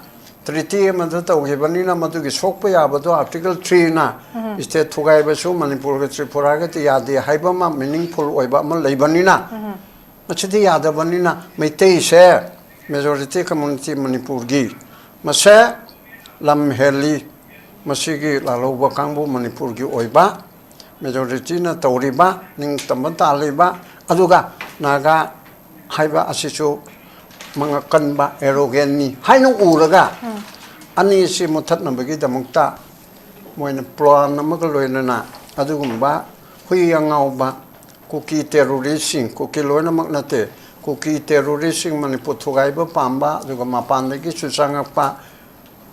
ꯇ꯭ꯔꯤꯇꯤ ꯑꯃꯗ ꯇꯧꯈꯤꯕꯅꯤꯅ ꯃꯗꯨꯒꯤ ꯁꯣꯛꯄ ꯌꯥꯕꯗꯣ ꯑꯥꯔꯇꯤꯀꯜ ꯊ꯭ꯔꯤꯅ ꯁ꯭ꯇꯦꯠ ꯊꯨꯒꯥꯏꯕꯁꯨ ꯃꯅꯤꯄꯨꯔꯒ ꯇ꯭ꯔꯤꯄꯨꯔꯥꯒꯗꯤ ꯌꯥꯗꯦ ꯍꯥꯏꯕ ꯑꯃ ꯃꯤꯅꯤꯡꯐꯨꯜ ꯑꯣꯏꯕ ꯑꯃ ꯂꯩꯕꯅꯤꯅ, ꯃꯁꯤꯗꯤ ꯌꯥꯗꯕꯅꯤꯅ ꯃꯩꯇꯩꯁꯦ ꯃꯦꯖꯣꯔꯤꯇꯤ ꯀꯝꯃ꯭ꯌꯨꯅꯤꯇꯤ ꯃꯅꯤꯄꯨꯔꯒꯤ ꯃꯁꯦ ꯂꯝ ꯍꯦꯜꯂꯤ꯫ ꯃꯁꯤꯒꯤ ꯂꯥꯜꯍꯧꯕ ꯀꯥꯡꯕꯨ ꯃꯅꯤꯄꯨꯔꯒꯤ ꯑꯣꯏꯕ ꯃꯦꯖꯣꯔꯤꯇꯤꯅ ꯇꯧꯔꯤꯕ, ꯅꯤꯡꯇꯝꯕ ꯇꯥꯜꯂꯤꯕ, ꯑꯗꯨꯒ ꯅꯥꯒꯥ ꯍꯥꯏꯕ ꯑꯁꯤꯁꯨ ꯃꯉꯛ ꯀꯟꯕ ꯑꯦꯔꯣꯒꯦꯟꯅꯤ ꯍꯥꯏꯅ ꯎꯔꯒ, ꯑꯅꯤꯁꯤ ꯃꯨꯊꯠꯅꯕꯒꯤꯗꯃꯛꯇ ꯃꯣꯏꯅ ꯄ꯭ꯂꯥꯟ ꯑꯃꯒ ꯂꯣꯏꯅꯅ ꯑꯗꯨꯒꯨꯝꯕ ꯍꯨꯏ ꯑꯉꯥꯎꯕ ꯀꯨꯀꯤ ꯇꯦꯔꯣꯔꯤꯁꯁꯤꯡ, ꯀꯨꯀꯤ ꯂꯣꯏꯅꯃꯛ ꯅꯠꯇꯦ, ꯀꯨꯀꯤ ꯇꯦꯔꯣꯔꯤꯁꯁꯤꯡ ꯃꯅꯤꯄꯨꯔ ꯊꯨꯒꯥꯏꯕ ꯄꯥꯝꯕ, ꯑꯗꯨꯒ ꯃꯄꯥꯟꯗꯒꯤꯁꯨ ꯆꯪꯉꯛꯄ,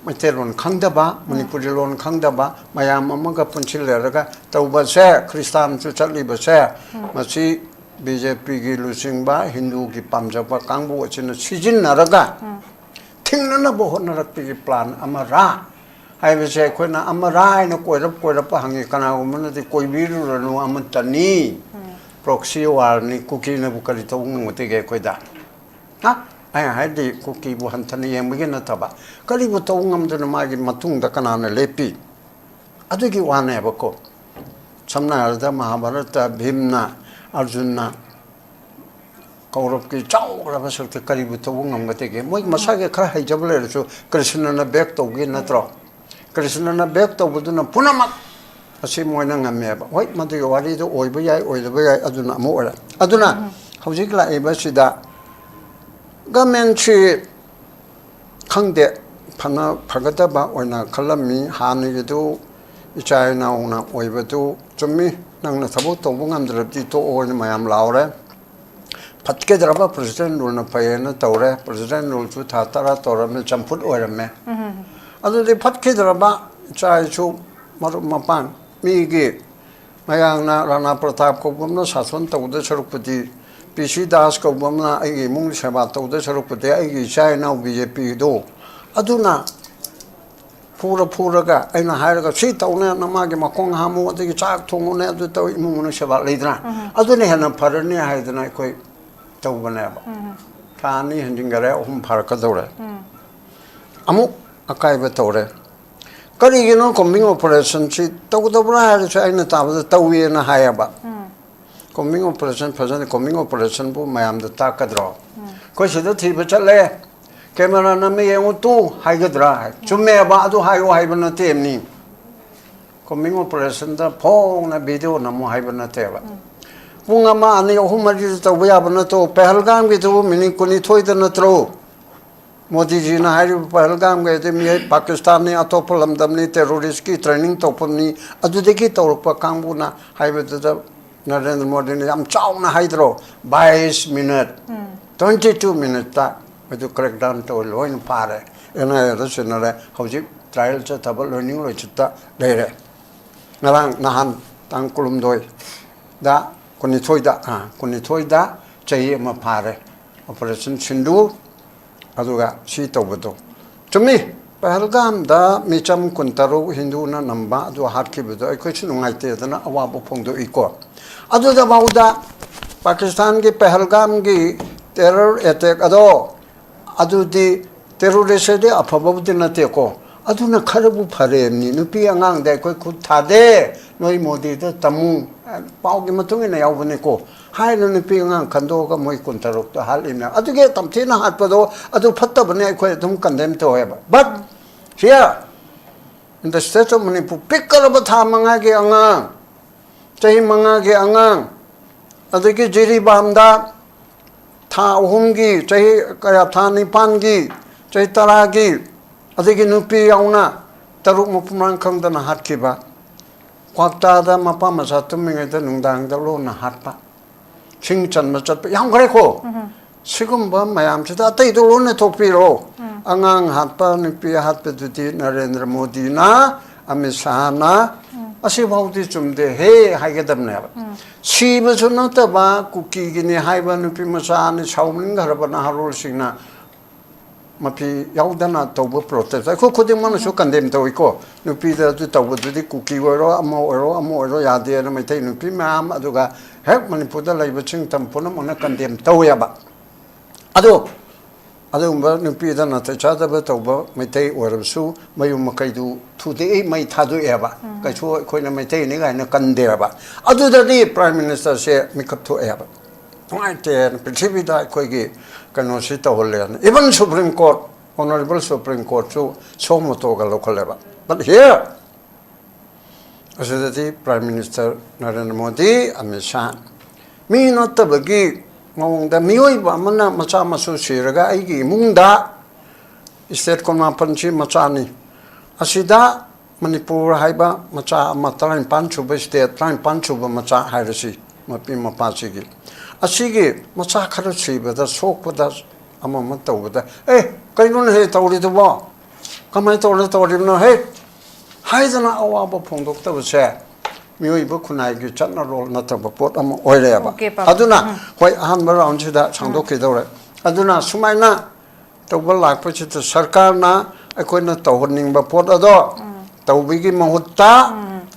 ꯃꯩꯇꯩꯂꯣꯟ ꯈꯪꯗꯕ, ꯃꯅꯤꯄꯨꯔꯤ ꯂꯣꯟ ꯈꯪꯗꯕ ꯃꯌꯥꯝ ꯑꯃꯒ ꯄꯨꯟꯁꯤꯜꯂꯔꯒ ꯇꯧꯕꯁꯦ, ꯈ꯭ꯔꯤꯁꯇꯥꯟꯁꯨ ꯆꯠꯂꯤꯕꯁꯦ, ꯃꯁꯤ ꯕꯤ ꯖꯦ ꯄꯤꯒꯤ ꯂꯨꯆꯤꯡꯕ ꯍꯤꯟꯗꯨꯒꯤ ꯄꯥꯝꯖꯕ ꯀꯥꯡꯕꯨ ꯑꯁꯤꯅ ꯁꯤꯖꯤꯟꯅꯔꯒ ꯊꯤꯡꯅꯅꯕ ꯍꯣꯠꯅꯔꯛꯄꯒꯤ ꯄ꯭ꯂꯥꯟ ꯑꯃꯔꯥ ꯍꯥꯏꯕꯁꯦ ꯑꯩꯈꯣꯏꯅ ꯑꯃꯔꯥ ꯍꯥꯏꯅ ꯀꯣꯏꯔꯞ ꯀꯣꯏꯔꯞꯄ ꯍꯪꯉꯤ꯫ ꯀꯅꯥꯒꯨꯝꯕꯅꯗꯤ ꯀꯣꯏꯕꯤꯔꯨꯔꯅꯨ, ꯑꯃꯠꯇꯅꯤ, ꯄ꯭ꯔꯣꯛꯁꯤ ꯋꯥꯔꯅꯤ, ꯀꯨꯀꯤꯅꯕꯨ ꯀꯔꯤ ꯇꯧꯕ ꯉꯝꯒꯗꯒꯦ ꯑꯩꯈꯣꯏꯗ? ꯍꯥ? ꯑꯩ ꯍꯥꯏꯗꯤ ꯀꯨꯀꯤꯕꯨ ꯍꯟꯊꯅ ꯌꯦꯡꯕꯒꯤ ꯅꯠꯇꯕ, ꯀꯔꯤꯕꯨ ꯇꯧꯕ ꯉꯝꯗꯅ ꯃꯥꯒꯤ ꯃꯇꯨꯡꯗ ꯀꯅꯥꯅ ꯂꯦꯞꯄꯤ? ꯑꯗꯨꯒꯤ ꯋꯥꯅꯦꯕꯀꯣ꯫ ꯁꯝꯅ ꯍꯥꯏꯔꯕꯗ ꯃꯍꯥꯚꯥꯔꯠꯇ ꯚꯤꯝꯅ, ꯑꯔꯖꯨꯟꯅ ꯀꯧꯔꯕꯀꯤ ꯆꯥꯎꯈ꯭ꯔꯕ ꯁꯔꯨꯛꯇ ꯀꯔꯤꯕꯨ ꯇꯧꯕ ꯉꯝꯒꯗꯒꯦ? ꯃꯣꯏ ꯃꯁꯥꯒꯤ ꯈꯔ ꯍꯩꯖꯕ ꯂꯩꯔꯁꯨ ꯀ꯭ꯔꯤꯁꯅꯅ ꯕꯦꯛ ꯇꯧꯒꯦ ꯅꯠꯇ꯭ꯔꯣ? ꯀ꯭ꯔꯤꯁꯅꯅ ꯕꯦꯛ ꯇꯧꯕꯗꯨꯅ ꯄꯨꯝꯅꯃꯛ ꯑꯁꯤ ꯃꯣꯏꯅ ꯉꯝꯃꯦꯕ꯫ ꯍꯣꯏ, ꯃꯗꯨꯒꯤ ꯋꯥꯔꯤꯗꯨ ꯑꯣꯏꯕ ꯌꯥꯏ, ꯑꯣꯏꯗꯕ ꯌꯥꯏ, ꯑꯗꯨꯅ ꯑꯃ ꯑꯣꯏꯔꯦ꯫ ꯑꯗꯨꯅ ꯍꯧꯖꯤꯛ ꯂꯥꯛꯏꯕꯁꯤꯗ ꯒꯃꯦꯟꯁꯤ ꯈꯪꯗꯦ, ꯐꯅ ꯐꯒꯗꯕ ꯑꯣꯏꯅ ꯈꯜꯂꯝꯃꯤ꯫ ꯍꯥꯟꯅꯒꯤꯗꯨ ꯏꯆꯥ ꯏꯅꯥꯎꯅ ꯑꯣꯏꯕꯗꯨ ꯆꯨꯝꯃꯤ, ꯅꯪꯅ ꯊꯕꯛ ꯇꯧꯕ ꯉꯝꯗ꯭ꯔꯕꯗꯤ ꯇꯣꯛꯑꯣ ꯍꯥꯏꯅ ꯃꯌꯥꯝ ꯂꯥꯎꯔꯦ꯫ ꯐꯠꯈꯤꯗ꯭ꯔꯕ ꯄ꯭ꯔꯁꯤꯗꯦꯟ ꯔꯨꯜꯅ ꯐꯩꯌꯦꯅ ꯇꯧꯔꯦ꯫ ꯄ꯭ꯔꯁꯤꯗꯦꯟ ꯔꯨꯜꯁꯨ ꯊꯥ ꯇꯔꯥ ꯇꯧꯔꯝꯃꯦ, ꯆꯝꯐꯨꯠ ꯑꯣꯏꯔꯝꯃꯦ꯫ ꯑꯗꯨꯗꯤ ꯐꯠꯈꯤꯗ꯭ꯔꯕ ꯏꯆꯥ ꯏꯁꯨ, ꯃꯔꯨꯞ ꯃꯄꯥꯡ, ꯃꯤꯒꯤ ꯃꯌꯥꯝꯅ ꯔꯥꯅꯥ ꯄ꯭ꯔꯇꯥꯞ ꯀꯧꯕ ꯑꯃꯅ ꯁꯥꯁꯣꯟ ꯇꯧꯕꯗ ꯁꯔꯨꯛꯄꯨꯗꯤ, ꯄꯤ ꯁꯤ ꯗꯥꯁ ꯀꯧꯕ ꯑꯃꯅ ꯑꯩꯒꯤ ꯏꯃꯨꯡꯒꯤ ꯁꯦꯕꯥ ꯇꯧꯕꯗ ꯁꯔꯨꯛꯄꯨꯗꯤ, ꯑꯩꯒꯤ ꯏꯆꯥ ꯏꯅꯥꯎ ꯕꯤ ꯖꯦ ꯄꯤꯗꯣ ꯑꯗꯨꯅ ꯐꯨꯔ ꯐꯨꯔꯒ ꯑꯩꯅ ꯍꯥꯏꯔꯒ, "ꯁꯤ ꯇꯧꯅꯦꯅ ꯃꯥꯒꯤ ꯃꯈꯣꯡ ꯍꯥꯝꯃꯨ, ꯑꯗꯒꯤ ꯆꯥꯛ ꯊꯣꯡꯉꯨꯅꯦ, ꯑꯗꯨ ꯇꯧ, ꯏꯃꯨꯡ ꯃꯅꯨꯡ ꯁꯦꯕꯥ ꯂꯩꯗꯅ, ꯑꯗꯨꯅ ꯍꯦꯟꯅ ꯐꯔꯅꯤ" ꯍꯥꯏꯗꯅ ꯑꯩꯈꯣꯏ ꯇꯧꯕꯅꯦꯕ꯫ ꯊꯥ ꯑꯅꯤ ꯍꯦꯟꯖꯤꯟꯈꯔꯦ, ꯑꯍꯨꯝ ꯐꯥꯔꯛꯀꯗꯧꯔꯦ꯫ ꯑꯃꯨꯛ ꯑꯀꯥꯏꯕ ꯇꯧꯔꯦ꯫ ꯀꯔꯤꯒꯤꯅꯣ combing operationꯁꯤ ꯇꯧꯗꯕ꯭ꯔꯥ ꯍꯥꯏꯔꯁꯨ ꯑꯩꯅ ꯇꯥꯕꯗ ꯇꯧꯋꯦꯅ ꯍꯥꯏꯌꯦꯕ꯫ Combing operation ꯐꯖꯅ, combing operationꯕꯨ ꯃꯌꯥꯝꯗ ꯇꯥꯛꯀꯗ꯭ꯔꯣ? ꯑꯩꯈꯣꯏ ꯁꯤꯗ ꯊꯤꯕ ꯆꯠꯂꯦ, camera ꯅꯝꯃꯦ ꯌꯦꯡꯉꯨ ꯇꯨ ꯍꯥꯏꯒꯗ꯭ꯔꯥ ꯍꯥꯏ꯫ ꯆꯨꯝꯃꯦꯕ, ꯑꯗꯨ ꯍꯥꯏꯌꯨ ꯍꯥꯏꯕ ꯅꯠꯇꯦ ꯃꯤ꯫ Combing operationꯗ ꯐꯣꯡꯅ video ꯅꯝꯃꯨ ꯍꯥꯏꯕ ꯅꯠꯇꯦꯕ꯫ ꯄꯨꯡ ꯑꯃ, ꯑꯅꯤ, ꯑꯍꯨꯝ, ꯃꯔꯤꯗ ꯇꯧꯕ ꯌꯥꯕ ꯅꯠꯇ꯭ꯔꯣ? ꯄꯍꯜꯒꯥꯝꯒꯤꯗꯨꯕꯨ minute ꯀꯨꯟꯅꯤꯊꯣꯏꯗ ꯅꯠꯇ꯭ꯔꯣ? ꯃꯣꯗꯤꯖꯤꯅ ꯍꯥꯏꯔꯤꯕ ꯄꯍꯜꯒꯥꯝꯒꯤ ꯍꯥꯏꯗꯤ ꯃꯤ ꯄꯥꯀꯤꯁꯇꯥꯟꯅꯤ, ꯑꯇꯣꯞꯄ ꯂꯝꯗꯝꯅꯤ, terroristꯀꯤ training ꯇꯧꯐꯝꯅꯤ, ꯑꯗꯨꯗꯒꯤ ꯇꯧꯔꯛꯄ ꯀꯥꯡꯕꯨꯅ ꯍꯥꯏꯕꯗꯨꯗ ꯅꯔꯦꯟꯗ꯭ꯔ ꯃꯣꯗꯤꯅ ꯌꯥꯝ ꯆꯥꯎꯅ ꯍꯥꯏꯗ꯭ꯔꯣ? ꯕꯥꯏꯁ minute, twenty two minuteꯇ ꯃꯗꯨ crackdown ꯇꯧꯔ ꯂꯣꯏꯅ ꯐꯥꯔꯦ, NIAꯗ ꯁꯤꯟꯅꯔꯦ꯫ ꯍꯧꯖꯤꯛ trial ꯆꯠꯊꯕ ꯂꯣꯏꯅꯤꯡ ꯂꯣꯏꯆꯠꯇ ꯂꯩꯔꯦ꯫ ꯉꯔꯥꯡ ꯅꯍꯥꯟ ꯇꯥꯡ ꯀꯨꯟꯍꯨꯝꯗꯣꯏꯗ, ꯀꯨꯟꯅꯤꯊꯣꯏꯗ, ꯑꯥ, ꯀꯨꯟꯅꯤꯊꯣꯏꯗ ꯆꯍꯤ ꯑꯃ ꯐꯥꯔꯦ operation ꯁꯤꯟꯗꯨ꯫ ꯑꯗꯨꯒ ꯁꯤ ꯇꯧꯕꯗꯣ ꯆꯨꯝꯃꯤ꯫ ꯄꯍꯜꯒꯥꯝꯗ ꯃꯤꯆꯝ ꯀꯨꯟꯇꯔꯨꯛ ꯍꯤꯟꯗꯨꯅ ꯅꯝꯕ ꯑꯗꯨ ꯍꯥꯠꯈꯤꯕꯗꯣ ꯑꯩꯈꯣꯏꯁꯨ ꯅꯨꯡꯉꯥꯏꯇꯦꯗꯅ ꯑꯋꯥꯕ ꯐꯣꯡꯗꯣꯛꯏꯀꯣ꯫ ꯑꯗꯨꯗꯐꯥꯎꯗ ꯄꯥꯀꯤꯁꯇꯥꯟꯒꯤ ꯄꯍꯜꯒꯥꯝꯒꯤ terror attack ꯑꯗꯣ, ꯑꯗꯨꯗꯤ terrorist ꯍꯥꯏꯗꯤ ꯑꯐꯕꯕꯨꯗꯤ ꯅꯠꯇꯦꯀꯣ꯫ ꯑꯗꯨꯅ ꯈꯔꯕꯨ ꯐꯔꯦꯕꯅꯤ꯫ ꯅꯨꯄꯤ ꯑꯉꯥꯡꯗ ꯑꯩꯈꯣꯏ ꯈꯨꯠ ꯊꯥꯗꯦ, ꯅꯣꯏ ꯃꯣꯗꯤꯗ ꯇꯝꯃꯨ꯫ ꯄꯥꯎꯒꯤ ꯃꯇꯨꯡ ꯏꯟꯅ ꯌꯥꯎꯕꯅꯤꯀꯣ꯫ ꯍꯥꯏꯅ ꯅꯨꯄꯤ ꯑꯉꯥꯡ ꯈꯟꯗꯣꯛꯑꯒ ꯃꯣꯏ ꯀꯨꯟꯇꯔꯨꯛꯇ ꯍꯥꯠꯂꯤꯕꯅꯦ꯫ ꯑꯗꯨꯒꯤ ꯇꯝꯊꯤꯅ ꯍꯥꯠꯄꯗꯣ ꯑꯗꯨ ꯐꯠꯇꯕꯅꯦ, ꯑꯩꯈꯣꯏ ꯑꯗꯨꯝ condemn ꯇꯧꯋꯦꯕ꯫ But here in the state of Manipur, ꯄꯤꯛꯈ꯭ꯔꯕ ꯊꯥ ꯃꯉꯥꯒꯤ ꯑꯉꯥꯡ, ꯆꯍꯤ ꯃꯉꯥꯒꯤ ꯑꯉꯥꯡ, ꯑꯗꯒꯤ ꯖꯤꯔꯤꯕꯥꯝꯗ ꯊꯥ ꯑꯍꯨꯝꯒꯤ, ꯆꯍꯤ ꯀꯌꯥ, ꯊꯥ ꯅꯤꯄꯥꯟꯒꯤ, ꯆꯍꯤ ꯇꯔꯥꯒꯤ, ꯑꯗꯒꯤ ꯅꯨꯄꯤ ꯌꯥꯎꯅ ꯇꯔꯨꯛ ꯃꯐꯝ ꯃꯔꯥꯡ ꯈꯪꯗꯅ ꯍꯥꯠꯈꯤꯕ꯫ ꯀ꯭ꯋꯥꯛꯇꯥꯗ ꯃꯄꯥ ꯃꯆꯥ ꯇꯨꯝꯃꯤꯉꯩꯗ ꯅꯨꯡꯗꯥꯡꯗ ꯂꯣꯟꯅ ꯍꯥꯠꯄ, ꯁꯤꯡ ꯆꯟꯕ ꯆꯠꯄ ꯌꯥꯝꯈ꯭ꯔꯦꯀꯣ꯫ ꯁꯤꯒꯨꯝꯕ ꯃꯌꯥꯝꯁꯤꯗ ꯑꯇꯩꯗꯣ ꯂꯣꯏꯅ ꯊꯣꯛꯄꯤꯔꯣ꯫ ꯑꯉꯥꯡ ꯍꯥꯠꯄ, ꯅꯨꯄꯤ ꯍꯥꯠꯄꯗꯨꯗꯤ ꯅꯔꯦꯟꯗ꯭ꯔ ꯃꯣꯗꯤꯅ, ꯑꯃꯤꯠ ꯁꯥꯍꯅ, ꯑꯁꯤꯐꯥꯎꯗꯤ ꯆꯨꯝꯗꯦ ꯍꯦ ꯍꯥꯏꯒꯗꯕꯅꯦꯕ꯫ ꯁꯤꯕꯁꯨ ꯅꯠꯇꯕ ꯀꯨꯀꯤꯒꯤꯅꯤ ꯍꯥꯏꯕ ꯅꯨꯄꯤ ꯃꯆꯥ ꯑꯅꯤ ꯁꯥꯎꯅꯤꯡꯈ꯭ꯔꯕ ꯅꯍꯥꯔꯣꯜꯁꯤꯡꯅ ꯃꯐꯤ ꯌꯥꯎꯗꯅ ꯇꯧꯕ protest ꯑꯩꯈꯣꯏ ꯈꯨꯗꯤꯡꯃꯛꯅꯁꯨ condemn ꯇꯧꯏꯀꯣ꯫ ꯅꯨꯄꯤꯗ ꯑꯗꯨ ꯇꯧꯕꯗꯨꯗꯤ ꯀꯨꯀꯤ ꯑꯣꯏꯔꯣ, ꯑꯃ ꯑꯣꯏꯔꯣ, ꯑꯃ ꯑꯣꯏꯔꯣ ꯌꯥꯗꯦꯅ ꯃꯩꯇꯩ ꯅꯨꯄꯤ ꯃꯌꯥꯝ, ꯑꯗꯨꯒ ꯍꯦꯛ ꯃꯅꯤꯄꯨꯔꯗ ꯂꯩꯕꯁꯤꯡ ꯇꯝ ꯄꯨꯝꯅꯃꯛꯅ condemn ꯇꯧꯋꯦꯕ꯫ ꯑꯗꯣ ꯑꯗꯨꯒꯨꯝꯕ ꯅꯨꯄꯤꯗ ꯅꯥꯇꯩ ꯆꯥꯗꯕ ꯇꯧꯕ ꯃꯩꯇꯩ ꯑꯣꯏꯔꯕꯁꯨ ꯃꯌꯨꯝ ꯃꯀꯩꯗꯨ ꯊꯨꯗꯦꯛꯏ, ꯃꯩ ꯊꯥꯗꯣꯛꯑꯦꯕ꯫ ꯀꯩꯁꯨ ꯑꯩꯈꯣꯏꯅ ꯃꯩꯇꯩꯅꯤ ꯀꯥꯏꯅ ꯀꯟꯗꯦꯕ꯫ ꯑꯗꯨꯗꯗꯤ Prime Ministerꯁꯦ ꯃꯤꯀꯞ ꯊꯣꯛꯑꯦꯕ꯫ ꯅꯨꯡꯉꯥꯏꯇꯦꯅ, ꯄ꯭ꯔꯤꯊꯤꯕꯤꯗ ꯑꯩꯈꯣꯏꯒꯤ ꯀꯩꯅꯣꯁꯤ ꯇꯧꯍꯜꯂꯦꯅ꯫ Even Supreme Court, Honorable Supreme Courtꯁꯨ suo motoꯒ ꯂꯧꯈꯠꯂꯦꯕ꯫ But here, ꯑꯁꯤꯗꯗꯤ Prime Minister ꯅꯔꯦꯟꯗ꯭ꯔ ꯃꯣꯗꯤ, ꯑꯃꯤꯠ ꯁꯥꯍ, ꯃꯤ ꯅꯠꯇꯕꯒꯤ ꯃꯑꯣꯡꯗ ꯃꯤꯑꯣꯏꯕ ꯑꯃꯅ ꯃꯆꯥ ꯃꯁꯨ ꯁꯤꯔꯒ ꯑꯩꯒꯤ ꯏꯃꯨꯡꯗ state ꯀꯨꯟꯃꯥꯄꯟꯁꯤ ꯃꯆꯥꯅꯤ꯫ ꯑꯁꯤꯗ ꯃꯅꯤꯄꯨꯔ ꯍꯥꯏꯕ ꯃꯆꯥ ꯑꯃ, ꯇꯔꯥꯅꯤꯄꯥꯟ ꯁꯨꯕ state, ꯇꯔꯥꯅꯤꯄꯥꯟ ꯁꯨꯕ ꯃꯆꯥ ꯍꯥꯏꯔꯁꯤ, ꯃꯄꯤ ꯃꯄꯥꯁꯤꯒꯤ, ꯑꯁꯤꯒꯤ ꯃꯆꯥ ꯈꯔ ꯁꯤꯕꯗ, ꯁꯣꯛꯄꯗ, ꯑꯃ ꯑꯃ ꯇꯧꯕꯗ, "ꯑꯦ, ꯀꯩꯅꯣꯅꯦ ꯍꯦ ꯇꯧꯔꯤꯗꯨꯕꯣ? ꯀꯃꯥꯏꯅ ꯇꯧꯔ ꯇꯧꯔꯤꯕꯅꯣ ꯍꯦ?" ꯍꯥꯏꯗꯅ ꯑꯋꯥꯕ ꯐꯣꯡꯗꯣꯛꯇꯕꯁꯦ ꯃꯤꯑꯣꯏꯕ ꯈꯨꯟꯅꯥꯏꯒꯤ ꯆꯠꯅꯔꯣꯜ ꯅꯠꯇꯕ ꯄꯣꯠ ꯑꯃ ꯑꯣꯏꯔꯦꯕ꯫ Okay, ꯄꯥꯕꯨꯡ꯫ ꯑꯗꯨꯅ, ꯎꯝ꯫ ꯍꯣꯏ, ꯑꯍꯥꯟꯕ roundꯁꯤꯗ ꯁꯥꯡꯗꯣꯛꯈꯤꯗꯧꯔꯦ꯫ ꯑꯗꯨꯅ ꯁꯨꯃꯥꯏꯅ ꯇꯧꯕ ꯂꯥꯛꯄꯁꯤꯗ ꯁꯔꯀꯥꯔꯅ ꯑꯩꯈꯣꯏꯅ ꯇꯧꯍꯟꯅꯤꯡꯕ ꯄꯣꯠ ꯑꯗꯣ ꯇꯧꯕꯒꯤ ꯃꯍꯨꯠꯇ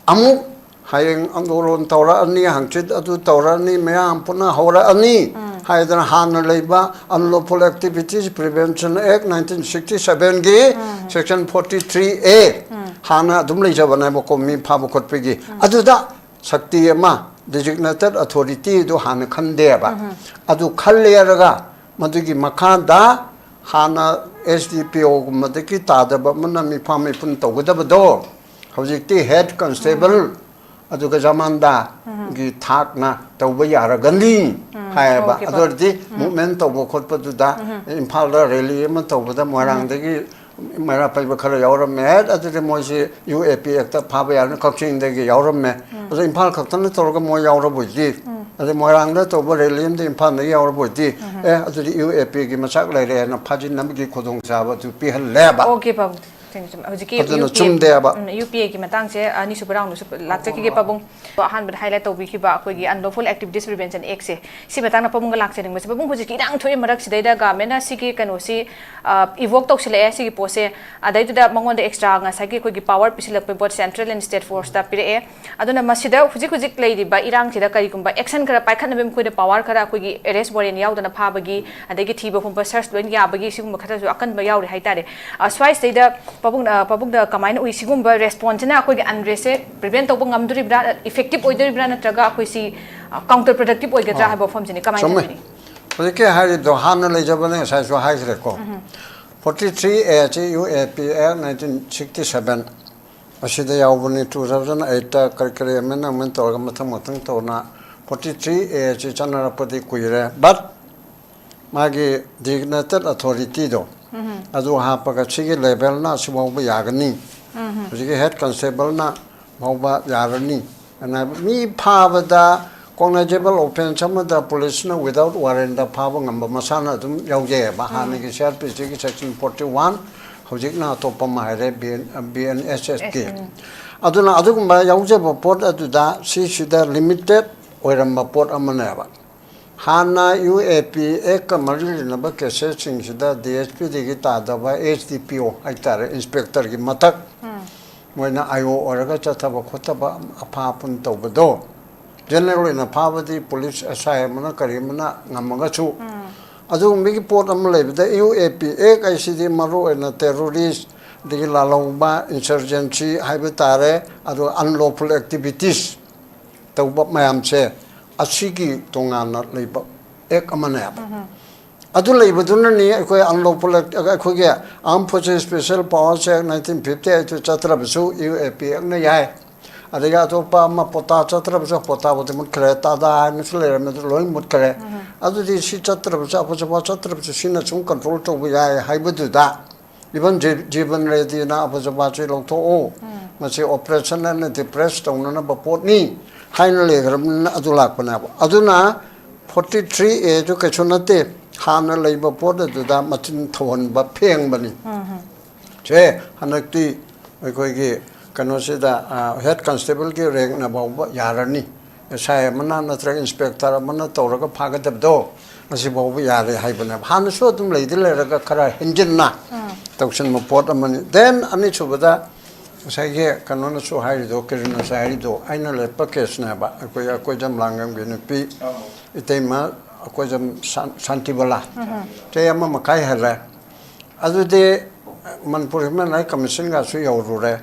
ꯑꯃꯨꯛ ꯍꯌꯦꯡ ꯑꯟꯗꯣꯂꯣꯟ ꯇꯧꯔꯛꯑꯅꯤ, ꯍꯪꯆꯤꯠ ꯑꯗꯨ ꯇꯧꯔꯛꯑꯅꯤ, ꯃꯌꯥꯝ ꯄꯨꯟꯅ ꯍꯧꯔꯛꯑꯅꯤ ꯍꯥꯏꯗꯅ ꯍꯥꯟꯅ ꯂꯩꯕ Unlawful Activities Prevention Act nineteen sixty sevenꯒꯤ section forty three A ꯍꯥꯟꯅ ꯑꯗꯨꯝ ꯂꯩꯖꯕꯅꯦꯕꯀꯣ, ꯃꯤ ꯐꯥꯕ ꯈꯣꯠꯄꯒꯤ꯫ ꯑꯗꯨꯗ ꯁꯛꯇꯤ ꯑꯃ, designated authorityꯗꯨ ꯍꯥꯟꯅ ꯈꯟꯗꯦꯕ꯫ ꯑꯗꯨ ꯈꯜꯂꯦꯔꯒ ꯃꯗꯨꯒꯤ ꯃꯈꯥꯗ ꯍꯥꯟꯅ SDPOꯒꯨꯝꯕꯗꯒꯤ ꯇꯥꯗꯕ ꯑꯃꯅ ꯃꯤꯐꯥ ꯃꯤꯄꯨꯟ ꯇꯧꯒꯗꯕꯗꯣ ꯍꯧꯖꯤꯛꯇꯤ head constable ꯑꯗꯨꯒ ꯖꯃꯥꯟꯗꯥꯔꯒꯤ ꯊꯥꯛꯅ ꯇꯧꯕ ꯌꯥꯔꯒꯅꯤ ꯍꯥꯏꯌꯦꯕ꯫ Okay, ꯑꯗꯨ ꯑꯣꯏꯔꯗꯤ movement ꯇꯧꯕ ꯈꯣꯠꯄꯗꯨꯗ ꯏꯝꯐꯥꯜꯗ rally ꯑꯃ ꯇꯧꯕꯗ ꯃꯣꯏꯔꯥꯡꯗꯒꯤ ꯃꯩꯔꯥ ꯄꯥꯏꯕ ꯈꯔ ꯌꯥꯎꯔꯝꯃꯦ꯫ ꯑꯗꯨꯗꯤ ꯃꯣꯏꯁꯤ UAP Actꯇ ꯐꯥꯕ ꯌꯥꯔꯅꯤ, ꯀꯛꯆꯤꯡꯗꯒꯤ ꯌꯥꯎꯔꯝꯃꯦ꯫ ꯑꯗꯣ ꯏꯝꯐꯥꯜ ꯈꯛꯇꯅ ꯇꯧꯔꯒ ꯃꯣꯏ ꯌꯥꯎꯔꯕꯣꯏꯗꯤ, ꯑꯗꯩ ꯃꯣꯏꯔꯥꯡꯗ ꯇꯧꯕ rally ꯑꯃꯗꯤ ꯏꯝꯐꯥꯜꯗꯒꯤ ꯌꯥꯎꯔꯕꯣꯏꯗꯤ, ꯑꯦ, ꯑꯗꯨꯗꯤ UAPꯒꯤ ꯃꯆꯥꯛ ꯂꯩꯔꯦꯅ ꯐꯥꯖꯤꯟꯅꯕꯒꯤ ꯈꯨꯗꯣꯡꯆꯥꯕ ꯑꯗꯨ ꯄꯤꯍꯜꯂꯦꯕ꯫ Okay, ꯄꯥꯕꯨꯡ꯫ ꯍꯧꯖꯤꯛꯀꯤ ꯑꯗꯨꯅ ꯌꯨ ꯄꯤ ꯑꯦ ꯆꯨꯝꯗꯦꯕ꯫ ꯎꯝ, ꯌꯨ ꯄꯤ ꯑꯦꯒꯤ ꯃꯇꯥꯡꯁꯦ ꯑꯅꯤꯁꯨꯕ ꯔꯥꯎꯟꯗꯁꯨ ꯂꯥꯛꯆꯈꯤꯒꯦ ꯄꯥꯕꯨꯡ꯫ ꯑꯍꯥꯟꯕꯗ ꯍꯥꯏꯂꯥꯏꯠ ꯇꯧꯕꯤꯈꯤꯕ ꯑꯩꯈꯣꯏꯒꯤ Unlawful Activities Prevention Actꯁꯦ, ꯁꯤ ꯃꯇꯥꯡꯗ ꯄꯥꯕꯨꯡꯒ ꯂꯥꯛꯆꯅꯤꯡꯕꯁꯦ, ꯄꯥꯕꯨꯡ ꯍꯧꯖꯤꯛꯀꯤ ꯏꯔꯥꯡ ꯊꯣꯛꯏ ꯃꯔꯛꯁꯤꯗꯩꯗ ꯒꯚꯔꯟꯃꯦꯟꯅ ꯁꯤꯒꯤ ꯀꯩꯅꯣꯁꯤ ꯏꯚꯣꯛ ꯇꯧꯁꯤꯜꯂꯛꯑꯦ ꯁꯤꯒꯤ ꯄꯣꯠꯁꯦ, ꯑꯗꯩꯗꯨꯗ ꯃꯉꯣꯟꯗ ꯑꯦꯛꯁꯇ꯭ꯔꯥ ꯉꯁꯥꯏꯒꯤ ꯑꯩꯈꯣꯏꯒꯤ ꯄꯋꯥꯔ ꯄꯤꯁꯤꯜꯂꯛꯄ ꯄꯣꯠ central and state forceꯇ ꯄꯤꯔꯛꯑꯦ꯫ ꯑꯗꯨꯅ ꯃꯁꯤꯗ ꯍꯧꯖꯤꯛ ꯍꯧꯖꯤꯛ ꯂꯩꯔꯤꯕ ꯏꯔꯥꯡꯁꯤꯗ ꯀꯔꯤꯒꯨꯝꯕ ꯑꯦꯛꯁꯟ ꯈꯔ ꯄꯥꯏꯈꯠꯅꯕꯒꯤ ꯃꯈꯣꯏꯗ ꯄꯋꯥꯔ ꯈꯔ ꯑꯩꯈꯣꯏꯒꯤ ꯑꯦꯔꯦꯁ ꯋꯥꯔꯦꯟ ꯌꯥꯎꯗꯅ ꯐꯥꯕꯒꯤ, ꯑꯗꯒꯤ ꯊꯤꯕ ꯍꯨꯝꯕ ꯁꯔꯆ ꯂꯣꯏꯅ ꯌꯥꯕꯒꯤ ꯁꯤꯒꯨꯝꯕ ꯈꯔꯁꯨ ꯑꯀꯟꯕ ꯌꯥꯎꯔꯤ ꯍꯥꯏꯇꯥꯔꯦ꯫ ꯑ, ꯁ꯭ꯋꯥꯏꯁꯤꯗꯩꯗ ꯄꯥꯕꯨꯡꯅ, ꯄꯥꯕꯨꯡꯗ ꯀꯃꯥꯏꯅ ꯎꯏ? ꯁꯤꯒꯨꯝꯕ ꯔꯦꯁꯄꯣꯟꯁꯁꯤꯅ ꯑꯩꯈꯣꯏꯒꯤ ꯑꯟꯔꯦꯁꯁꯦ ꯄ꯭ꯔꯤꯚꯦꯟ ꯇꯧꯕ ꯉꯝꯗꯣꯔꯤꯕ꯭ꯔꯥ, ꯏꯐꯦꯛꯇꯤꯞ ꯑꯣꯏꯗꯣꯔꯤꯕ꯭ꯔꯥ, ꯅꯠꯇ꯭ꯔꯒ ꯑꯩꯈꯣꯏꯁꯤ ꯀꯥꯎꯟꯇꯔ ꯄ꯭ꯔꯗꯛꯇꯤꯞ ꯑꯣꯏꯒꯗ꯭ꯔꯥ ꯑꯥ꯫ ꯍꯥꯏꯕ ꯋꯥꯐꯝꯁꯤꯅꯤ꯫ ꯀꯃꯥꯏꯅ ꯆꯨꯝꯃꯦ꯫ ꯈꯜꯂꯤ? ꯍꯧꯖꯤꯛꯀꯤ ꯍꯥꯏꯔꯤꯗꯣ ꯍꯥꯟꯅ ꯂꯩꯖꯕꯅꯦ, ꯉꯁꯥꯏꯁꯨ ꯍꯥꯏꯈ꯭ꯔꯦꯀꯣ꯫ ꯎꯝ꯫ Forty three A ꯁꯤ U A P Act nineteen sixty seven ꯑꯁꯤꯗ ꯌꯥꯎꯕꯅꯤ꯫ Two thousand eight ꯀꯔꯤ ꯀꯔꯤ ꯑꯃꯦꯟ ꯑꯃꯦꯟ ꯇꯧꯔꯒ ꯃꯊꯪ ꯃꯊꯪ ꯇꯧꯅ forty three A ꯑꯁꯤ ꯆꯠꯅꯔꯛꯄꯗꯤ ꯀꯨꯏꯔꯦ꯫ But ꯃꯥꯒꯤ designated authorityꯗꯣ, ꯎꯝ꯫ ꯑꯗꯨ ꯍꯥꯞꯄꯒ ꯁꯤꯒꯤ levelꯅ ꯑꯁꯤꯐꯥꯎꯕ ꯌꯥꯒꯅꯤ, ꯎꯝ꯫ ꯍꯧꯖꯤꯛꯀꯤ head constableꯅ ꯐꯥꯎꯕ ꯌꯥꯔꯅꯤ꯫ ꯑꯗꯨꯅ ꯃꯤ ꯐꯥꯕꯗ, cognizable offence ꯑꯃꯗ policeꯅ without warrantꯇ ꯐꯥꯕ ꯉꯝꯕ ꯃꯁꯥꯅ ꯑꯗꯨꯝ ꯌꯥꯎꯖꯩꯑꯕ꯫ ꯎꯝ꯫ ꯍꯥꯟꯅꯒꯤ C R P Cꯒꯤ section forty one, ꯍꯧꯖꯤꯛꯅ ꯑꯇꯣꯞꯄ ꯑꯃ ꯍꯥꯏꯔꯦ, B N, B N S Sꯀꯤ꯫ ꯑꯦꯁ, ꯎꯝ꯫ ꯑꯗꯨꯅ ꯑꯗꯨꯒꯨꯝꯕ ꯌꯥꯎꯖꯕ ꯄꯣꯠ ꯑꯗꯨꯗ ꯁꯤꯁꯤꯗ limited ꯑꯣꯏꯔꯝꯕ ꯄꯣꯠ ꯑꯃꯅꯦꯕ꯫ ꯍꯥꯟꯅ U A P Actꯀ ꯃꯔꯤ ꯂꯩꯅꯕ caseꯁꯤꯡꯁꯤꯗ D S Pꯗꯒꯤ ꯇꯥꯗꯕ S D P O ꯍꯥꯏꯇꯥꯔꯦ, inspectorꯒꯤ ꯃꯊꯛ, ꯎꯝ꯫ ꯃꯣꯏꯅ I O ꯑꯣꯏꯔꯒ ꯆꯠꯊꯕ ꯈꯣꯠꯊꯕ ꯑꯐꯥ ꯑꯄꯨꯟ ꯇꯧꯕꯗꯣ, general ꯑꯣꯏꯅ ꯐꯥꯕꯗꯤ police S I ꯑꯃꯅ ꯀꯔꯤ ꯑꯃꯅ ꯉꯝꯃꯒꯁꯨ, ꯎꯝ꯫ ꯑꯗꯨꯒꯨꯝꯕꯒꯤ ꯄꯣꯠ ꯑꯃ ꯂꯩꯕꯗ U A P Act ꯍꯥꯏꯁꯤꯗꯤ ꯃꯔꯨ ꯑꯣꯏꯅ terrorist, ꯑꯗꯒꯤ ꯂꯥꯜꯍꯧꯕ, insurgency ꯍꯥꯏꯕ ꯇꯥꯔꯦ, ꯑꯗꯨꯒ unlawful activities ꯇꯧꯕ ꯃꯌꯥꯝꯁꯦ ꯑꯁꯤꯒꯤ ꯇꯣꯉꯥꯟꯅ ꯂꯩꯕ act ꯑꯃꯅꯦꯕ꯫ ꯎꯝ꯫ ꯑꯗꯨ ꯂꯩꯕꯗꯨꯅꯅꯤ ꯑꯩꯈꯣꯏ unlawful act, ꯑꯩꯈꯣꯏꯒꯤ Armed Forces Special Powers Act nineteen fifty eight ꯆꯠꯇ꯭ꯔꯕꯁꯨ U A P Actꯅ ꯌꯥꯏ꯫ ꯑꯗꯒꯤ ꯑꯇꯣꯞꯄ ꯑꯃ ꯄꯣꯇꯥ ꯆꯠꯇ꯭ꯔꯕꯁꯨ, ꯄꯣꯇꯥꯕꯨꯗꯤ ꯃꯨꯠꯈ꯭ꯔꯦ, ꯇꯥꯗꯥ ꯍꯥꯏꯅꯁꯨ ꯂꯩꯔꯝꯃꯦ, ꯑꯗꯨ ꯂꯣꯏ ꯃꯨꯠꯈ꯭ꯔꯦ꯫ ꯎꯝ꯫ ꯑꯗꯨꯗꯤ ꯁꯤ ꯆꯠꯇ꯭ꯔꯕꯁꯨ, ꯑꯐ ꯆꯄꯥ ꯆꯠꯇ꯭ꯔꯕꯁꯨ ꯁꯤꯅ ꯁꯨꯝ control ꯇꯧꯕ ꯌꯥꯏ ꯍꯥꯏꯕꯗꯨꯗ, even ꯖꯤ-, ꯖꯤꯕꯟ ꯔꯦꯗꯤꯅ ꯑꯐ ꯆꯄꯥꯁꯤ ꯂꯧꯊꯣꯛꯑꯣ, ꯎꯝ꯫ ꯃꯁꯤ operation ꯑꯅ depress ꯇꯧꯅꯅꯕ ꯄꯣꯠꯅꯤ ꯍꯥꯏꯅ ꯂꯩꯈ꯭ꯔꯕꯅꯤꯅ ꯑꯗꯨ ꯂꯥꯛꯄꯅꯦꯕ꯫ ꯑꯗꯨꯅ forty three Aꯗꯨ ꯀꯩꯁꯨ ꯅꯠꯇꯦ, ꯍꯥꯟꯅ ꯂꯩꯕ ꯄꯣꯠ ꯑꯗꯨꯗ ꯃꯆꯤꯟ ꯊꯧꯍꯟꯕ, ꯐꯦꯡꯕꯅꯤ꯫ ꯎꯝ꯫ ꯁꯦ, ꯍꯟꯗꯛꯇꯤ ꯑꯩꯈꯣꯏꯒꯤ ꯀꯩꯅꯣꯁꯤꯗ, ꯑ, head constableꯒꯤ rankꯅ ꯐꯥꯎꯕ ꯌꯥꯔꯅꯤ꯫ S I ꯑꯃꯅ ꯅꯠꯇ꯭ꯔꯒ inspector ꯑꯃꯅ ꯇꯧꯔꯒ ꯐꯥꯒꯗꯕꯗꯣ, ꯉꯁꯤ ꯐꯥꯎꯕ ꯌꯥꯔꯦ ꯍꯥꯏꯕꯅꯦꯕ꯫ ꯍꯥꯟꯅꯁꯨ ꯑꯗꯨꯝ ꯂꯩꯗꯤ ꯂꯩꯔꯒ ꯈꯔ ꯍꯦꯟꯖꯤꯟꯅ ꯎꯝ꯫ ꯇꯧꯁꯤꯟꯕ ꯄꯣꯠ ꯑꯃꯅꯤ꯫ Then ꯑꯅꯤꯁꯨꯕꯗ ꯉꯁꯥꯏꯒꯤ ꯀꯩꯅꯣꯅꯁꯨ ꯍꯥꯏꯔꯤꯗꯣ, ꯀꯤꯔꯟꯅꯁꯨ ꯍꯥꯏꯔꯤꯗꯣ, ꯑꯩꯅ ꯂꯦꯞꯄ caseꯅꯦꯕ꯫ ꯑꯩꯈꯣꯏ ꯑꯩꯈꯣꯏꯖꯝ ꯂꯥꯡꯉꯝꯒꯤ ꯅꯨꯄꯤ, ꯏꯇꯩꯃ ꯑꯩꯈꯣꯏꯖꯝ ꯁꯥꯟ-, ꯁꯥꯟꯇꯤꯕꯂꯥ꯫ ꯎꯝ꯫ ꯆꯍꯤ ꯑꯃ ꯃꯈꯥꯏ ꯍꯜꯂꯦ꯫ ꯑꯗꯨꯗꯤ Manipur Human Rights Commissionꯒꯁꯨ ꯌꯧꯔꯨꯔꯦ꯫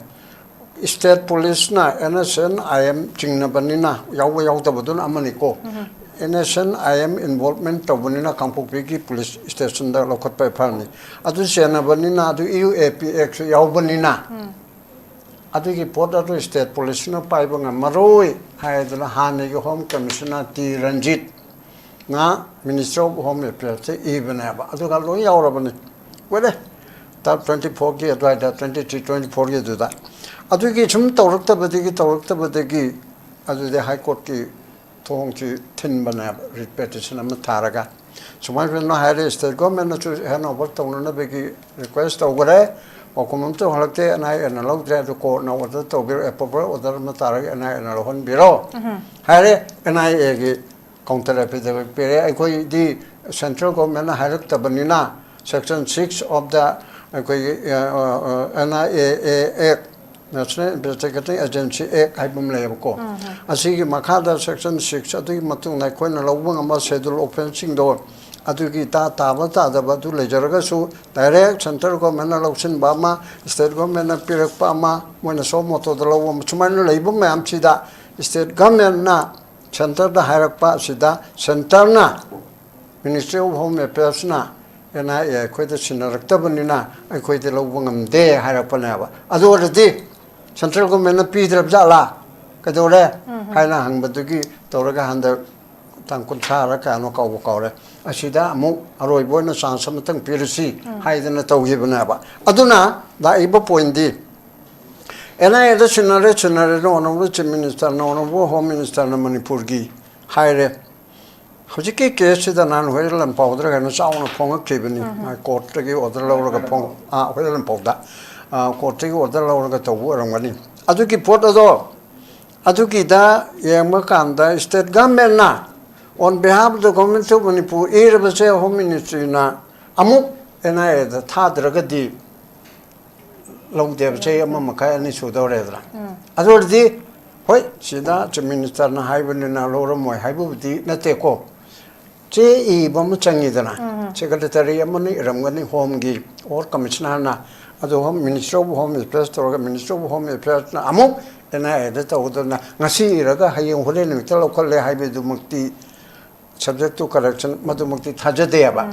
State policeꯅ N S N I M ꯆꯤꯡꯅꯕꯅꯤꯅ, ꯌꯥꯎꯕ ꯌꯥꯎꯗꯕꯗꯨꯅ ꯑꯃꯅꯤꯀꯣ꯫ ꯎꯝ꯫ N S N I M involvement ꯇꯧꯕꯅꯤꯅ ꯀꯥꯡꯄꯣꯛꯄꯤꯒꯤ police stationꯗ ꯂꯧꯈꯠꯄ F I R ꯅꯤ꯫ ꯑꯗꯨ ꯆꯦꯟꯅꯕꯅꯤꯅ, ꯑꯗꯨ U A P Actꯁꯨ ꯌꯥꯎꯕꯅꯤꯅ, ꯎꯝ꯫ ꯑꯗꯨꯒꯤ ꯄꯣꯠ ꯑꯗꯨ state policeꯅ ꯄꯥꯏꯕ ꯉꯝꯃꯔꯣꯏ ꯍꯥꯏꯗꯅ ꯍꯥꯟꯅꯒꯤ Home Commissioner ꯇꯤ ꯔꯟꯖꯤꯠꯅ Ministry of Home Affairsꯇ ꯏꯕꯅꯦꯕ꯫ ꯑꯗꯨꯒ ꯂꯣꯏ ꯌꯥꯎꯔꯕꯅꯤ꯫ ꯀꯨꯏꯔꯦ꯫ ꯇꯥꯡ twenty fourꯒꯤ ꯑꯗꯨꯋꯥꯏꯗ, twenty three, twenty fourꯒꯤ ꯑꯗꯨꯗ꯫ ꯑꯗꯨꯒꯤ ꯁꯨꯝ ꯇꯧꯔꯛꯇꯕꯗꯒꯤ, ꯇꯧꯔꯛꯇꯕꯗꯒꯤ ꯑꯗꯨꯗꯤ High Courtꯀꯤ ꯊꯣꯡꯁꯤ ꯊꯤꯟꯕꯅꯦꯕ, writ petition ꯑꯃ ꯊꯥꯔꯒ꯫ ꯁꯨꯃꯥꯏ ꯁꯨꯃꯥꯏꯅ ꯍꯥꯏꯔꯦ, state governmentꯅꯁꯨ handover ꯇꯧꯅꯅꯕꯒꯤ request ꯇꯧꯈ꯭ꯔꯦ, ꯄꯥꯎꯈꯨꯝ ꯑꯃꯇ ꯍꯜꯂꯛꯇꯦ, N I Aꯅ ꯂꯧꯗ꯭ꯔꯦ, ꯑꯗꯨ courtꯅ order ꯇꯧꯕꯤꯔꯣ, appropriate order ꯑꯃ ꯇꯥꯔꯒ N I Aꯅ ꯂꯧꯍꯟꯕꯤꯔꯣ ꯎꯝ꯫ ꯍꯥꯏꯔꯦ꯫ N I Aꯒꯤ counter affidavit ꯄꯤꯔꯦ꯫ ꯑꯩꯈꯣꯏꯗꯤ central governmentꯅ ꯍꯥꯏꯔꯛꯇꯕꯅꯤꯅ, section six of the ꯑꯩꯈꯣꯏꯒꯤ, ꯑ, ꯑ, ꯑ, N I A Act, National Investigating Agency Act ꯍꯥꯏꯕ ꯑꯃ ꯂꯩꯌꯦꯕꯀꯣ꯫ ꯎꯝ, ꯎꯝ꯫ ꯑꯁꯤꯒꯤ ꯃꯈꯥꯗ section six, ꯑꯗꯨꯒꯤ ꯃꯇꯨꯡꯗ ꯑꯩꯈꯣꯏꯅ ꯂꯧꯕ ꯉꯝꯕ schedule offenceꯁꯤꯡꯗꯣ, ꯑꯗꯨꯒꯤ ꯇꯥ-, ꯇꯥꯕ ꯇꯥꯗꯕ ꯑꯗꯨ ꯂꯩꯖꯔꯒꯁꯨ, direct central governmentꯅ ꯂꯧꯁꯤꯟꯕ ꯑꯃ, state governmentꯅ ꯄꯤꯔꯛꯄ ꯑꯃ, ꯃꯣꯏꯅ suo motoꯗ ꯂꯧꯕ ꯑꯃ, ꯁꯨꯃꯥꯏꯅ ꯂꯩꯕ ꯃꯌꯥꯝꯁꯤꯗ state governmentꯅ centreꯗ ꯍꯥꯏꯔꯛꯄ ꯑꯁꯤꯗ centreꯅ, Ministry of Home Affairsꯅ N I A ꯑꯩꯈꯣꯏꯗ ꯁꯤꯟꯅꯔꯛꯇꯕꯅꯤꯅ ꯑꯩꯈꯣꯏꯗ ꯂꯧꯕ ꯉꯝꯗꯦ ꯍꯥꯏꯔꯛꯄꯅꯦꯕ꯫ ꯑꯗꯨ ꯑꯣꯏꯔꯗꯤ central governmentꯅ ꯄꯤꯗ꯭ꯔꯕ ꯖꯥꯠꯂꯥ? ꯀꯩꯗꯧꯔꯦ? ꯎꯝ, ꯎꯝ꯫ ꯍꯥꯏꯅ ꯍꯪꯕꯗꯨꯒꯤ ꯇꯧꯔꯒ ꯍꯟꯗꯛ ꯇꯥꯡ ꯀꯨꯟꯊ꯭ꯔꯥꯔ ꯀꯌꯥꯅꯣ ꯀꯥꯎꯕ ꯀꯥꯎꯔꯦ꯫ ꯑꯁꯤꯗ ꯑꯃꯨꯛ ꯑꯔꯣꯏꯕ ꯑꯣꯏꯅ chance ꯑꯃꯇꯪ ꯄꯤꯔꯁꯤ ꯎꯝ꯫ ꯍꯥꯏꯗꯅ ꯇꯧꯈꯤꯕꯅꯦꯕ꯫ ꯑꯗꯨꯅ ꯂꯥꯛꯏꯕ pointꯗꯤ, N I Aꯗ ꯁꯤꯟꯅꯔꯦ, ꯁꯤꯟꯅꯔꯦ, Honourable Chief Minister, Honourable Home Ministerꯅ ꯃꯅꯤꯄꯨꯔꯒꯤ ꯍꯥꯏꯔꯦ꯫ ꯍꯧꯖꯤꯛꯀꯤ ꯀꯦꯁꯁꯤꯗ ꯅꯍꯥꯟ ꯍꯨꯏꯔꯦꯜ ꯂꯟꯄꯥꯎꯗꯔ ꯀꯩꯅꯣ ꯆꯥꯎꯅ ꯐꯣꯡꯉꯛꯈꯤꯕꯅꯤ꯫ ꯃꯥꯏ ꯀꯣꯔꯠꯇꯒꯤ ꯑꯣꯔꯗꯔ ꯂꯧꯔꯒ ꯐꯣꯡ-, ꯑꯥ, ꯍꯨꯏꯔꯦꯜ ꯂꯟꯄꯥꯎꯗ, ꯑꯥ, ꯀꯣꯔꯠꯇꯒꯤ ꯑꯣꯔꯗꯔ ꯂꯧꯔꯒ ꯇꯧꯕ ꯑꯣꯏꯔꯝꯒꯅꯤ꯫ ꯑꯗꯨꯒꯤ ꯄꯣꯠ ꯑꯗꯣ, ꯑꯗꯨꯒꯤꯗ ꯌꯦꯡꯕ ꯀꯥꯟꯗ state governmentꯅ on behalf of the Government of Manipur ꯏꯔꯕꯁꯦ Home Ministryꯅ ꯑꯃꯨꯛ N I Aꯗ ꯊꯥꯗ꯭ꯔꯒꯗꯤ ꯂꯧꯗꯦꯕ, ꯆꯍꯤ ꯑꯃ ꯃꯈꯥꯏ ꯑꯅꯤ ꯁꯨꯗꯧꯔꯦꯗꯅ꯫ ꯑꯗꯨ ꯑꯣꯏꯔꯗꯤ, ꯍꯣꯏ, ꯁꯤꯗ Chief Ministerꯅ ꯍꯥꯏꯕꯅꯤꯅ ꯂꯧꯔꯝꯃꯣꯏ ꯍꯥꯏꯕꯕꯨꯗꯤ ꯅꯠꯇꯦꯀꯣ꯫ ꯆꯦ ꯏꯕ ꯑꯃ ꯆꯪꯉꯤꯗꯅ, Secretary ꯑꯃꯅ ꯏꯔꯝꯒꯅꯤ Homeꯒꯤ or Commissionerꯅ, ꯑꯗꯨ Home, Ministry of Home Affairs ꯇꯧꯔꯒ Ministry of Home Affairsꯅ ꯑꯃꯨꯛ N I Aꯗ ꯇꯧꯗꯅ ꯉꯁꯤ ꯏꯔꯒ ꯍꯌꯦꯡ ꯍꯣꯔꯦꯟ ꯅꯨꯃꯤꯠꯇ ꯂꯧꯈꯠꯂꯦ ꯍꯥꯏꯕꯗꯨꯃꯛꯇꯤ subject to correction, ꯃꯗꯨꯃꯛꯇꯤ ꯊꯥꯖꯗꯦꯕ꯫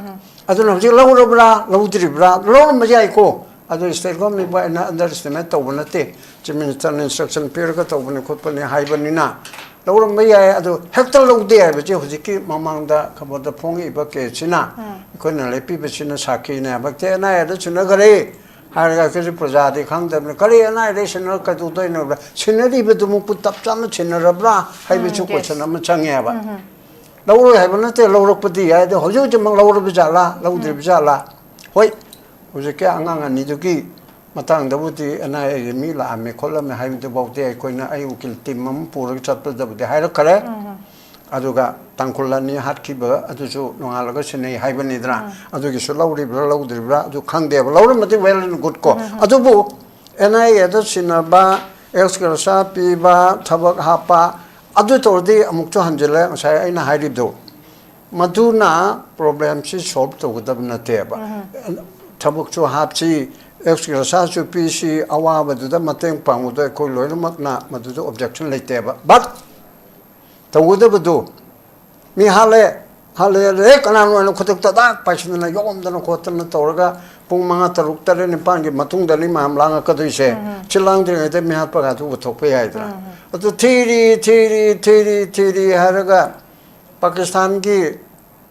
ꯑꯗꯨꯅ ꯍꯧꯖꯤꯛ ꯂꯧꯔꯕ꯭ꯔꯥ ꯂꯧꯗ꯭ꯔꯤꯕ꯭ꯔꯥ? ꯂꯧꯔꯝꯕ ꯌꯥꯏꯀꯣ, ꯑꯗꯨ state government ꯑꯩꯅ underestimate ꯇꯧꯕ ꯅꯠꯇꯦ꯫ Chief Ministerꯅ instruction ꯄꯤꯔꯒ ꯇꯧꯕꯅꯤ ꯈꯣꯠꯄꯅꯤ ꯍꯥꯏꯕꯅꯤꯅ ꯂꯧꯔꯝꯕ ꯌꯥꯏ꯫ ꯑꯗꯨ ꯍꯦꯛꯇ ꯂꯧꯗꯦ ꯍꯥꯏꯕꯁꯦ ꯍꯧꯖꯤꯛꯀꯤ ꯃꯃꯥꯡꯗ ꯈꯕꯔꯗ ꯐꯣꯡꯉꯛꯏꯕ caseꯁꯤꯅ ꯑꯩꯈꯣꯏꯅ ꯂꯦꯞꯄꯤꯕꯁꯤꯅ ꯁꯥꯈꯤꯅꯦ ꯍꯥꯏꯕ꯫ ꯍꯦꯛꯇ N I Aꯗ ꯁꯤꯟꯅꯈ꯭ꯔꯦ ꯍꯥꯏꯔꯒ ꯑꯩꯈꯣꯏꯁꯨ ꯄ꯭ꯔꯖꯥꯗꯤ ꯈꯪꯗꯕꯅꯤ꯫ ꯀꯔꯤ N I Aꯗ ꯁꯤꯟꯅꯔ ꯀꯩꯗꯧꯗꯣꯏꯅꯣꯕ? ꯁꯤꯟꯅꯔꯤꯕꯗꯨꯃꯛꯄꯨ ꯆꯞ ꯆꯥꯅ ꯁꯤꯟꯅꯔꯕ꯭ꯔꯥ ꯍꯥꯏꯕꯁꯨ ꯎꯝ, yes. Question ꯑꯃ ꯆꯪꯉꯦꯕ꯫ ꯂꯧꯔꯣꯏ ꯍꯥꯏꯕ ꯅꯠꯇꯦ, ꯂꯧꯔꯛꯄꯗꯤ ꯌꯥꯏ꯫ ꯑꯗꯣ ꯍꯧꯖꯤꯛ ꯍꯧꯖꯤꯛꯃꯛ ꯂꯧꯔꯕ ꯖꯥꯠꯂꯥ, ꯂꯧꯗ꯭ꯔꯤꯕ ꯖꯥꯠꯂꯥ? ꯍꯣꯏ, ꯍꯧꯖꯤꯛꯀꯤ ꯑꯉꯥꯡ ꯑꯅꯤꯗꯨꯒꯤ ꯃꯇꯥꯡꯗꯕꯨꯗꯤ N I Aꯒꯤ ꯃꯤ ꯂꯥꯛꯑꯝꯃꯦ ꯈꯣꯠꯂꯝꯃꯦ ꯍꯥꯏꯕꯗꯨꯐꯥꯎꯗꯤ ꯑꯩꯈꯣꯏꯅ, ꯑꯩ ꯎꯀꯤꯜ team ꯑꯃ ꯄꯨꯔꯒ ꯆꯠꯄꯗꯕꯨꯗꯤ ꯍꯥꯏꯔꯛꯈ꯭ꯔꯦ꯫ ꯑꯗꯨꯒ ꯇꯥꯡꯈꯨꯜ ꯑꯅꯤ ꯍꯥꯠꯈꯤꯕ ꯑꯗꯨꯁꯨ ꯅꯣꯡꯉꯥꯜꯂꯒ ꯁꯤꯟꯅꯩ ꯍꯥꯏꯕꯅꯤꯗꯅ, ꯑꯗꯨꯒꯤꯁꯨ ꯂꯧꯔꯤꯕ꯭ꯔꯥ ꯂꯧꯗ꯭ꯔꯤꯕ꯭ꯔꯥ ꯑꯗꯨ ꯈꯪꯗꯦꯕ꯫ ꯂꯧꯔꯝꯃꯗꯤ well and good ꯀꯣ꯫ ꯑꯗꯨꯕꯨ N I Aꯗ ꯁꯤꯟꯅꯕ, ex gratia ꯄꯤꯕ, ꯊꯕꯛ ꯍꯥꯞꯄ, ꯑꯗꯨ ꯇꯧꯔꯗꯤ ꯑꯃꯨꯛꯁꯨ ꯍꯟꯖꯤꯜꯂꯦ ꯉꯁꯥꯏ ꯑꯩꯅ ꯍꯥꯏꯔꯤꯕꯗꯣ꯫ ꯃꯗꯨꯅ problemꯁꯤ solve ꯇꯧꯒꯗꯕ ꯅꯠꯇꯦꯕ꯫ ꯊꯕꯛꯁꯨ ꯍꯥꯞꯁꯤ, ex gratiaꯁꯨ ꯄꯤꯁꯤ, ꯑꯋꯥꯕꯗꯨꯗ ꯃꯇꯦꯡ ꯄꯥꯡꯕꯗꯣ ꯑꯩꯈꯣꯏ ꯂꯣꯏꯅꯃꯛꯅ ꯃꯗꯨꯗ objection ꯂꯩꯇꯦꯕ꯫ But ꯇꯧꯒꯗꯕꯗꯨ, ꯃꯤ ꯍꯥꯠꯂꯦ, ꯍꯥꯠꯂꯦ, ꯍꯥꯠꯂꯦ, ꯀꯅꯥꯅꯣ ꯍꯥꯏꯅ ꯈꯨꯗꯛꯇ ꯗꯥꯛ ꯄꯥꯏꯁꯤꯟꯗꯅ ꯌꯣꯝꯗꯅ ꯈꯣꯠꯇꯅ ꯇꯧꯔꯒ ꯄꯨꯡ ꯃꯉꯥ, ꯇꯔꯨꯛ, ꯇꯔꯦꯠ, ꯅꯤꯄꯥꯟꯒꯤ ꯃꯇꯨꯡꯗꯅꯤ ꯃꯌꯥꯝ ꯂꯥꯡꯉꯛꯀꯗꯣꯏꯁꯦ꯫ ꯁꯤ ꯂꯥꯡꯗ꯭ꯔꯤꯉꯩꯗ ꯃꯤ ꯍꯥꯠꯄꯒ ꯑꯗꯨ ꯎꯊꯣꯛꯄ ꯌꯥꯏꯗꯅ꯫ ꯑꯗꯨ ꯊꯤꯔꯤ, ꯊꯤꯔꯤ, ꯊꯤꯔꯤ, ꯊꯤꯔꯤ ꯍꯥꯏꯔꯒ ꯄꯥꯀꯤꯁꯇꯥꯟꯒꯤ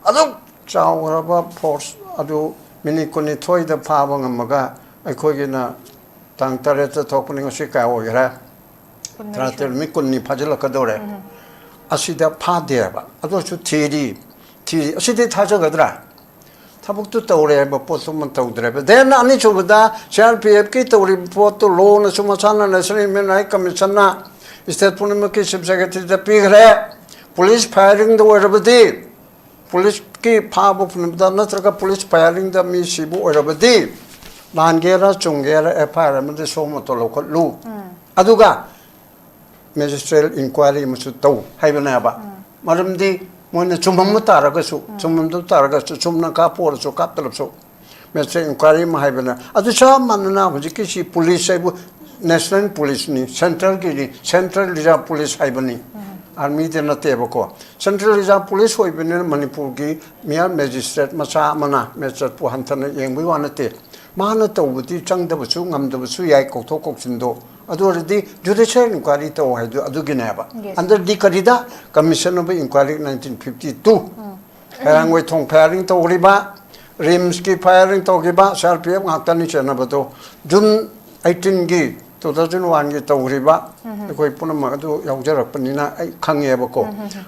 ꯑꯗꯨꯛ ꯆꯥꯎꯈ꯭ꯔꯕ force ꯑꯗꯨ minute ꯀꯨꯟꯅꯤꯊꯣꯏꯗ ꯐꯥꯕ ꯉꯝꯃꯒ, ꯑꯩꯈꯣꯏꯒꯤꯅ ꯇꯥꯡ ꯇꯔꯦꯠꯇ ꯊꯣꯛꯄꯅꯤ, ꯉꯁꯤ ꯀꯌꯥ ꯑꯣꯏꯈ꯭ꯔꯦ? ꯇꯔꯥꯇꯔꯦꯠ, ꯅꯨꯃꯤꯠ ꯀꯨꯟꯅꯤ ꯐꯥꯖꯤꯜꯂꯛꯀꯗꯧꯔꯦ꯫ ꯑꯁꯤꯗ ꯐꯥꯗꯦꯕ꯫ ꯑꯗꯨ ꯑꯣꯏꯔꯁꯨ ꯊꯤꯔꯤ, ꯊꯤꯔꯤ꯫ ꯑꯁꯤꯗꯤ ꯊꯥꯖꯒꯗ꯭ꯔꯥ? ꯊꯕꯛꯇꯨ ꯇꯧꯔꯦ ꯍꯥꯏꯕ ꯄꯣꯠꯇꯨꯃ ꯇꯧꯗ꯭ꯔꯦꯕ꯫ Then ꯑꯅꯤꯁꯨꯕꯗ ꯁꯤ ꯑꯥꯔ ꯄꯤ ꯑꯦꯐꯀꯤ ꯇꯧꯔꯤꯕ ꯄꯣꯠꯇꯨ ꯂꯣꯅꯁꯨ ꯃꯁꯥꯅ National Human Rights Commissionꯅ state ꯄꯨꯝꯅꯃꯛꯀꯤ chief secretaryꯗ ꯄꯤꯈ꯭ꯔꯦ꯫ ꯄꯨꯂꯤꯁ firingꯗ ꯑꯣꯏꯔꯕꯗꯤ, ꯄꯨꯂꯤꯁꯀꯤ ꯐꯥꯕ ꯄꯨꯝꯅꯃꯛꯇ ꯅꯠꯇ꯭ꯔꯒ ꯄꯨꯂꯤꯁ firingꯗ ꯃꯤ ꯁꯤꯕ ꯑꯣꯏꯔꯕꯗꯤ, ꯂꯥꯟꯒꯦꯔꯥ ꯆꯨꯝꯒꯦꯔꯥ F I R ꯑꯃꯗꯤ suo motu ꯂꯧꯈꯠꯂꯨ꯫ ꯑꯗꯨꯒ magistrate inquiry ꯑꯃꯁꯨ ꯇꯧ ꯍꯥꯏꯕꯅꯦꯕ꯫ ꯃꯔꯝꯗꯤ ꯃꯣꯏꯅ ꯆꯨꯝꯃꯝꯕ ꯇꯥꯔꯒꯁꯨ, ꯆꯨꯝꯃꯝꯗꯕ ꯇꯥꯔꯒꯁꯨ, ꯆꯨꯝꯅ ꯀꯥꯞꯄ ꯑꯣꯏꯔꯁꯨ ꯀꯥꯞꯇ꯭ꯔꯕꯁꯨ, magistrate inquiry ꯑꯃ ꯍꯥꯏꯕꯅ꯫ ꯑꯗꯨ ꯆꯞ ꯃꯥꯟꯅꯅ ꯍꯧꯖꯤꯛꯀꯤ ꯁꯤ ꯄꯨꯂꯤꯁ ꯍꯥꯏꯕꯨ national policeꯅꯤ, centralꯒꯤꯅꯤ, Central Reserve Police ꯍꯥꯏꯕꯅꯤ, armyꯗꯤ ꯅꯠꯇꯦꯕꯀꯣ꯫ Central Reserve Police ꯑꯣꯏꯕꯅꯤꯅ ꯃꯅꯤꯄꯨꯔꯒꯤ ꯃꯤꯌꯥꯝ magistrate ꯃꯆꯥ ꯑꯃꯅ magistrateꯄꯨ ꯍꯟꯊꯅ ꯌꯦꯡꯕꯒꯤ ꯋꯥ ꯅꯠꯇꯦ꯫ ꯃꯥꯅ ꯇꯧꯕꯗꯤ ꯆꯪꯗꯕꯁꯨ ꯉꯝꯗꯕꯁꯨ ꯌꯥꯏ, ꯀꯧꯊꯣꯛ ꯀꯧꯁꯤꯟꯗꯣ꯫ ꯑꯗꯨ ꯑꯣꯏꯔꯗꯤ judicial inquiry ꯇꯧ ꯍꯥꯏꯗꯣ ꯑꯗꯨꯒꯤꯅꯦꯕ꯫ Yes. ꯑꯟꯗꯔꯗꯤ ꯀꯔꯤꯗ? Commission of Inquiry nineteen fifty two꯫ ꯍꯩꯔꯥꯡꯒꯣꯏ ꯊꯣꯡ firing ꯇꯧꯈ꯭ꯔꯤꯕ, ꯔꯤꯝꯁꯀꯤ firing ꯇꯧꯈꯤꯕ, ꯁꯤ ꯑꯥꯔ ꯄꯤ ꯑꯦꯐ ꯉꯥꯛꯇꯅꯤ ꯆꯦꯟꯅꯕꯗꯣ꯫ ꯖꯨꯟ eighteenꯒꯤ, two thousand oneꯒꯤ ꯇꯧꯈ꯭ꯔꯤꯕ, ꯑꯩꯈꯣꯏ ꯄꯨꯝꯅꯃꯛ ꯑꯗꯨ ꯌꯥꯎꯖꯔꯛꯄꯅꯤꯅ ꯑꯩ ꯈꯪꯉꯦꯕꯀꯣ꯫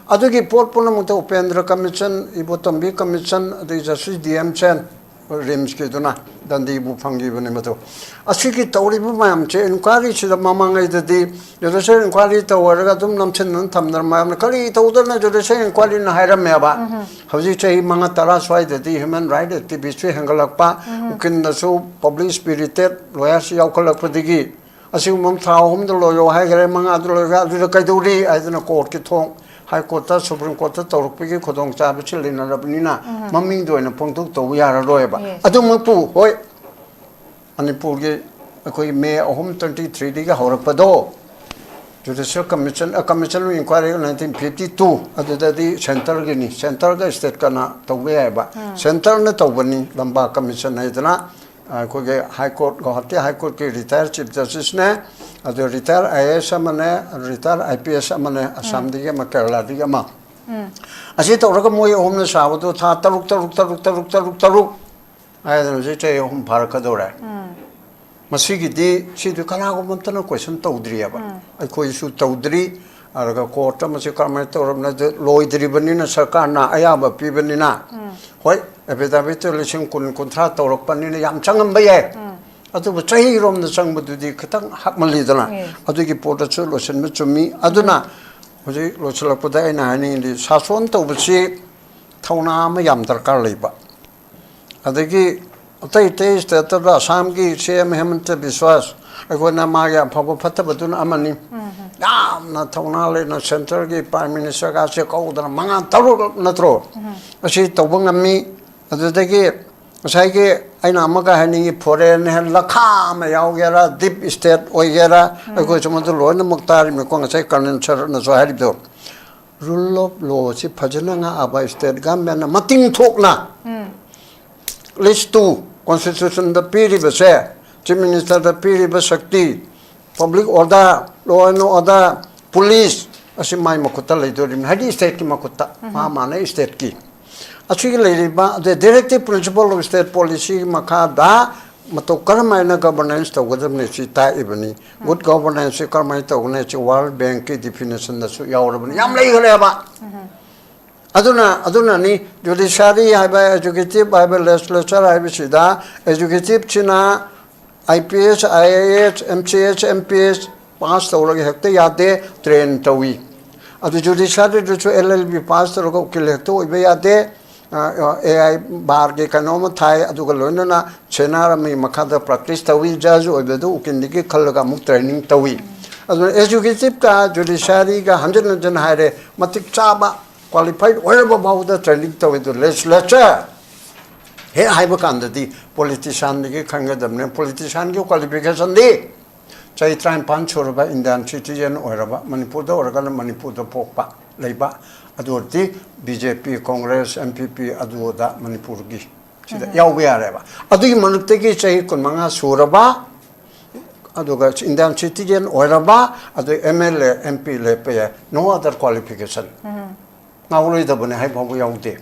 ꯑꯗꯨꯒꯤ ꯄꯣꯠ ꯄꯨꯝꯅꯃꯛꯇ ꯎꯄꯦꯟꯗ꯭ꯔ commission, ꯏꯕꯣꯇꯣꯝꯕꯤ commission, ꯑꯗꯩ ꯖꯁꯇꯤꯁ ꯗꯤ ꯑꯦꯝ ꯁꯦꯟ, ꯔꯤꯝꯁꯀꯤꯗꯨꯅ ꯗꯟꯗꯤꯕꯨ ꯐꯪꯈꯤꯕꯅꯤ ꯃꯗꯨ꯫ ꯑꯁꯤꯒꯤ ꯇꯧꯔꯤꯕ ꯃꯌꯥꯝꯁꯦ inquiryꯁꯤꯗ ꯃꯃꯥꯡꯉꯩꯗꯗꯤ judicial inquiry ꯇꯧꯔꯒ ꯑꯗꯨꯝ ꯅꯝꯁꯤꯟꯗꯅ ꯊꯝꯗꯅ ꯃꯌꯥꯝꯅ ꯀꯔꯤ ꯇꯧꯗꯅ judicial inquiryꯅ ꯍꯥꯏꯔꯝꯃꯦꯕ꯫ ꯍꯧꯖꯤꯛ ꯆꯍꯤ ꯃꯉꯥ ꯇꯔꯥ ꯁ꯭ꯋꯥꯏꯗꯗꯤ human rights activistꯁꯨ ꯍꯦꯟꯒꯠꯂꯛꯄ, ꯎꯀꯤꯜꯗꯁꯨ public spirited lawyers ꯌꯥꯎꯈꯠꯂꯛꯄꯗꯒꯤ ꯑꯁꯤꯒꯨꯝꯕ ꯑꯃ ꯊꯥ ꯑꯍꯨꯝꯗ ꯂꯣꯏꯌꯣ ꯍꯥꯏꯈ꯭ꯔꯦ, ꯃꯉꯥꯗ ꯂꯣꯏꯈ꯭ꯔꯦ, ꯑꯗꯨꯗ ꯀꯩꯗꯧꯔꯤ ꯍꯥꯏꯗꯅ courtꯀꯤ ꯊꯣꯡ, High Courtꯇ, Supreme Courtꯇ ꯇꯧꯔꯛꯄꯒꯤ ꯈꯨꯗꯣꯡꯆꯥꯕꯁꯤ ꯂꯩꯅꯔꯕꯅꯤꯅ ꯃꯃꯤꯡꯗ ꯑꯣꯏꯅ ꯐꯣꯡꯗꯣꯛ ꯇꯧꯕ ꯌꯥꯔꯔꯣꯏꯕ꯫ Yes. ꯑꯗꯨꯃꯛꯄꯨ, ꯍꯣꯏ, ꯃꯅꯤꯄꯨꯔꯒꯤ ꯑꯩꯈꯣꯏ May ꯑꯍꯨꯝ, twenty threeꯗꯒꯤ ꯍꯧꯔꯛꯄꯗꯣ, Judicial Commission, ꯑ, Commission of Inquiry nineteen fifty two, ꯑꯗꯨꯗꯗꯤ centreꯒꯤꯅꯤ, centreꯒ stateꯀꯅ ꯇꯧꯕ ꯌꯥꯏꯕ꯫ Centreꯅ ꯇꯧꯕꯅꯤ, ꯂꯝꯕꯥ commission ꯍꯥꯏꯗꯅ, ꯑ, ꯑꯩꯈꯣꯏꯒꯤ High Court, Guwahati High Courtꯀꯤ retired Chief Justiceꯅꯦ, ꯑꯗꯨ retired I A S ꯑꯃꯅꯦ, retired I P S ꯑꯃꯅꯦ, ꯑꯁꯥꯝꯗꯒꯤ ꯑꯃ, ꯀꯦꯔꯂꯥꯗꯒꯤ ꯑꯃ꯫ ꯑꯁꯤ ꯇꯧꯔꯒ ꯃꯣꯏ ꯑꯍꯨꯝꯅ ꯁꯥꯕꯗꯣ ꯊꯥ ꯇꯔꯨꯛ, ꯇꯔꯨꯛ, ꯇꯔꯨꯛ, ꯇꯔꯨꯛ, ꯇꯔꯨꯛ, ꯇꯔꯨꯛ ꯍꯥꯏꯗꯅ ꯍꯧꯖꯤꯛ ꯆꯍꯤ ꯑꯍꯨꯝ ꯐꯥꯔꯛꯀꯗꯧꯔꯦ꯫ ꯃꯁꯤꯒꯤꯗꯤ, ꯁꯤꯗꯤ ꯀꯅꯥꯒꯨꯝꯕ ꯑꯝꯇꯅ question ꯇꯧꯗ꯭ꯔꯤꯑꯕ꯫ ꯑꯩꯈꯣꯏꯁꯨ ꯇꯧꯗ꯭ꯔꯤ, ꯑꯗꯨꯒ ꯀꯣꯔꯠ ꯑꯃꯁꯤ ꯀꯔꯝꯍꯥꯏꯅ ꯇꯧꯔꯕꯅꯣ, ꯑꯗꯨ ꯂꯣꯏꯗ꯭ꯔꯤꯕꯅꯤꯅ ꯁꯔꯀꯥꯔꯅ ꯑꯌꯥꯕ ꯄꯤꯕꯅꯤꯅ, ꯍꯣꯏ, ꯑꯦꯐꯤꯗꯥꯚꯤꯠꯇꯨ ꯂꯤꯁꯤꯡ ꯀꯨꯟ, ꯀꯨꯟꯊ꯭ꯔꯥ ꯇꯧꯔꯛꯄꯅꯤꯅ ꯌꯥꯝ ꯆꯪꯉꯝꯕ ꯌꯥꯏ꯫ ꯑꯗꯨꯕꯨ ꯆꯍꯤꯔꯣꯝꯗ ꯆꯪꯕꯗꯨꯗꯤ ꯈꯤꯇꯪ ꯍꯥꯞꯃꯜꯂꯤꯗꯅ꯫ ꯑꯦ꯫ ꯑꯗꯨꯒꯤ ꯄꯣꯠꯇꯁꯨ ꯂꯣꯏꯁꯤꯟꯕ ꯆꯨꯝꯃꯤ꯫ ꯑꯗꯨꯅ ꯍꯧꯖꯤꯛ ꯂꯣꯏꯁꯤꯜꯂꯛꯄꯗ ꯑꯩꯅ ꯍꯥꯏꯅꯤꯡꯉꯤꯗꯤ, ꯁꯥꯁꯣꯟ ꯇꯧꯕꯁꯤ ꯊꯧꯅꯥ ꯑꯃ ꯌꯥꯝ ꯗꯔꯀꯥꯔ ꯂꯩꯕ꯫ ꯑꯗꯒꯤ ꯑꯇꯩ ꯑꯇꯩ ꯁ꯭ꯇꯦꯠꯇꯗ ꯑꯁꯥꯝꯒꯤ ꯁꯤ ꯑꯦꯝ ꯍꯦꯃꯟꯇ ꯕꯤꯁ꯭ꯋꯥꯁ, ꯑꯩꯈꯣꯏꯅ ꯃꯥꯒꯤ ꯑꯐꯕ ꯐꯠꯇꯕꯗꯨꯅ ꯑꯃꯅꯤ꯫ ꯌꯥꯝꯅ ꯊꯧꯅꯥ ꯂꯩꯅ ꯁꯦꯟꯇꯔꯒꯤ ꯄ꯭ꯔꯥꯏꯝ ꯃꯤꯅꯤꯁꯇꯔꯒꯁꯦ ꯀꯧꯗꯅ ꯃꯉꯥ ꯇꯔꯨꯛ ꯅꯠꯇ꯭ꯔꯣ? ꯑꯁꯤ ꯇꯧꯕ ꯉꯝꯃꯤ꯫ ꯑꯗꯨꯗꯒꯤ ꯉꯁꯥꯏꯒꯤ ꯑꯩꯅ ꯑꯃꯒ ꯍꯥꯏꯅꯤꯡꯉꯤ, ꯐꯣꯔꯦꯟ ꯍꯦꯟ ꯂꯈꯥ ꯑꯃ ꯌꯥꯎꯒꯦꯔꯥ, ꯗꯤꯞ ꯁ꯭ꯇꯦꯠ ꯑꯣꯏꯒꯦꯔꯥ, ꯑꯩꯈꯣꯏꯁꯨ ꯃꯗꯨ ꯂꯣꯏꯅꯃꯛ ꯇꯥꯔꯤꯕꯅꯤꯀꯣ, ꯉꯁꯥꯏ ꯀꯔꯅꯦꯜ ꯁꯔꯅꯁꯨ ꯍꯥꯏꯔꯤꯕꯗꯣ꯫ ꯔꯨꯜ ꯑꯣꯐ ꯂꯣꯁꯤ ꯐꯖꯅ ꯉꯥꯛꯑꯕ ꯁ꯭ꯇꯦꯠ ꯒꯚꯔꯟꯃꯦꯟꯅ ꯃꯇꯤꯡ ꯊꯣꯛꯅ, ꯂꯤꯁ ꯇꯨ, ꯀꯣꯟꯁꯇꯤꯇ꯭ꯌꯨꯁꯟꯗ ꯄꯤꯔꯤꯕꯁꯦ, ꯆꯤꯐ ꯃꯤꯅꯤꯁꯇꯔꯗ ꯄꯤꯔꯤꯕ ꯁꯛꯇꯤ, public order, law and order, police, ꯑꯁꯤ ꯃꯥꯏ ꯃꯈꯨꯠꯇ ꯂꯩꯗꯣꯔꯤꯕꯅꯤ, ꯍꯥꯏꯗꯤ ꯁ꯭ꯇꯦꯠꯀꯤ ꯃꯈꯨꯠꯇ, ꯃꯥ ꯃꯥꯅ ꯁ꯭ꯇꯦꯠꯀꯤ꯫ ꯑꯁꯤꯒꯤ ꯂꯩꯔꯤꯕ the directive principle of state policy ꯒꯤ ꯃꯈꯥꯗ ꯃꯇꯧ ꯀꯔꯝ ꯍꯥꯏꯅ ꯒꯚꯔꯅꯦꯟꯁ ꯇꯧꯒꯗꯕꯅꯤ ꯁꯤ ꯇꯥꯛꯏꯕꯅꯤ꯫ ꯒꯨꯗ ꯒꯚꯔꯅꯦꯟꯁꯁꯤ ꯀꯔꯝꯍꯥꯏꯅ ꯇꯧꯒꯅꯤ ꯁꯤ ꯋꯥꯔꯜ ꯕꯦꯡꯛꯀꯤ ꯗꯤꯐꯤꯅꯦꯁꯟꯗꯁꯨ ꯌꯥꯎꯔꯕꯅꯤ, ꯌꯥꯝ ꯂꯩꯈ꯭ꯔꯦꯕ꯫ ꯑꯗꯨꯅ, ꯑꯗꯨꯅꯅꯤ ꯖꯨꯗꯤꯁꯤꯌꯥꯔꯤ ꯍꯥꯏꯕ, ꯑꯦꯛꯖꯤꯀ꯭ꯌꯨꯇꯤꯚ ꯍꯥꯏꯕ, ꯂꯦꯖꯤꯁꯂꯦꯆꯔ ꯍꯥꯏꯕꯁꯤꯗ, ꯑꯦꯛꯖꯤꯀ꯭ꯌꯨꯇꯤꯚꯁꯤꯅ I P S, I A S, M C S, M P S pass ꯇꯧꯔꯒ ꯍꯦꯛꯇ ꯌꯥꯗꯦ, ꯇ꯭ꯔꯦꯟ ꯇꯧꯏ꯫ ꯑꯗꯨ ꯖꯨꯗꯤꯁꯤꯌꯥꯔꯤꯗꯁꯨ ꯑꯦꯜ ꯑꯦꯜ ꯕꯤ ꯄꯥꯁ ꯇꯧꯔꯒ ꯎꯀꯤꯜ ꯍꯦꯛꯇ ꯑꯣꯏꯕ ꯌꯥꯗꯦ꯫ ꯑ, ꯑ, ꯑꯦ ꯑꯥꯏ ꯕꯥꯔꯒꯤ ꯀꯩꯅꯣꯝꯃ ꯊꯥꯏ, ꯑꯗꯨꯒ ꯂꯣꯏꯅꯅ ꯁꯦꯅꯥꯔ ꯑꯃꯒꯤ ꯃꯈꯥꯗ ꯄ꯭ꯔꯦꯛꯇꯤꯁ ꯇꯧꯏ, ꯖꯖ ꯑꯣꯏꯕꯗꯨ ꯎꯀꯤꯜꯗꯒꯤ ꯈꯜꯂꯒ ꯑꯃꯨꯛ ꯇ꯭ꯔꯦꯅꯤꯡ ꯇꯧꯏ꯫ ꯑꯗꯨꯅ ꯑꯦꯛꯖꯤꯀ꯭ꯌꯨꯇꯤꯚꯀ ꯖꯨꯗꯤꯁꯤꯌꯥꯔꯤꯒ ꯍꯟꯖꯤꯟ ꯍꯟꯖꯤꯟ ꯍꯥꯏꯔꯦ, ꯃꯇꯤꯛ ꯆꯥꯕ ꯀ꯭ꯋꯥꯂꯤꯐꯥꯏꯠ ꯑꯣꯏꯔꯕ ꯐꯥꯎꯕꯗ ꯇ꯭ꯔꯦꯅꯤꯡ ꯇꯧꯏ꯫ ꯑꯗꯨ ꯂꯦꯖꯤꯁꯂꯦꯆꯔ ꯍꯦꯛ ꯍꯥꯏꯕ ꯀꯥꯟꯗꯗꯤ ꯄꯣꯂꯤꯇꯤꯁꯤꯌꯥꯟꯗꯒꯤ ꯈꯟꯒꯗꯕꯅꯤ꯫ ꯄꯣꯂꯤꯇꯤꯁꯤꯌꯥꯟꯒꯤ ꯀ꯭ꯋꯥꯂꯤꯐꯤꯀꯦꯁꯟꯗꯤ ꯆꯍꯤ ꯇꯔꯥꯅꯤꯄꯥꯟ ꯁꯨꯔꯕ, ꯏꯟꯗꯤꯌꯥꯟ ꯁꯤꯇꯤꯖꯦꯟ ꯑꯣꯏꯔꯕ, ꯃꯅꯤꯄꯨꯔꯗ ꯑꯣꯏꯔꯒꯅ ꯃꯅꯤꯄꯨꯔꯗ ꯄꯣꯛꯄ, ꯂꯩꯕ, ꯑꯗꯨ ꯑꯣꯏꯔꯗꯤ ꯕꯤ ꯖꯦ ꯄꯤ, ꯀꯣꯡꯒ꯭ꯔꯦꯁ, ꯑꯦꯟ ꯄꯤ ꯄꯤ, ꯑꯗꯨ ꯑꯗꯥ ꯃꯅꯤꯄꯨꯔꯒꯤ ꯁꯤꯗ ꯌꯥꯎꯕ ꯌꯥꯔꯦꯕ꯫ ꯑꯗꯨꯒꯤ ꯃꯔꯛꯇꯒꯤ ꯆꯍꯤ ꯀꯨꯟꯃꯉꯥ ꯁꯨꯔꯕ, ꯑꯗꯨꯒ ꯏꯟꯗꯤꯌꯥꯟ ꯁꯤꯇꯤꯖꯦꯟ ꯑꯣꯏꯔꯕ, ꯑꯗꯨ M L A, M P ꯂꯦꯞꯄ ꯌꯥꯏ, no other qualification꯫ ꯉꯥꯎꯔꯣꯏꯗꯕꯅꯤ ꯍꯥꯏ ꯐꯥꯎꯕ ꯌꯥꯎꯗꯦ꯫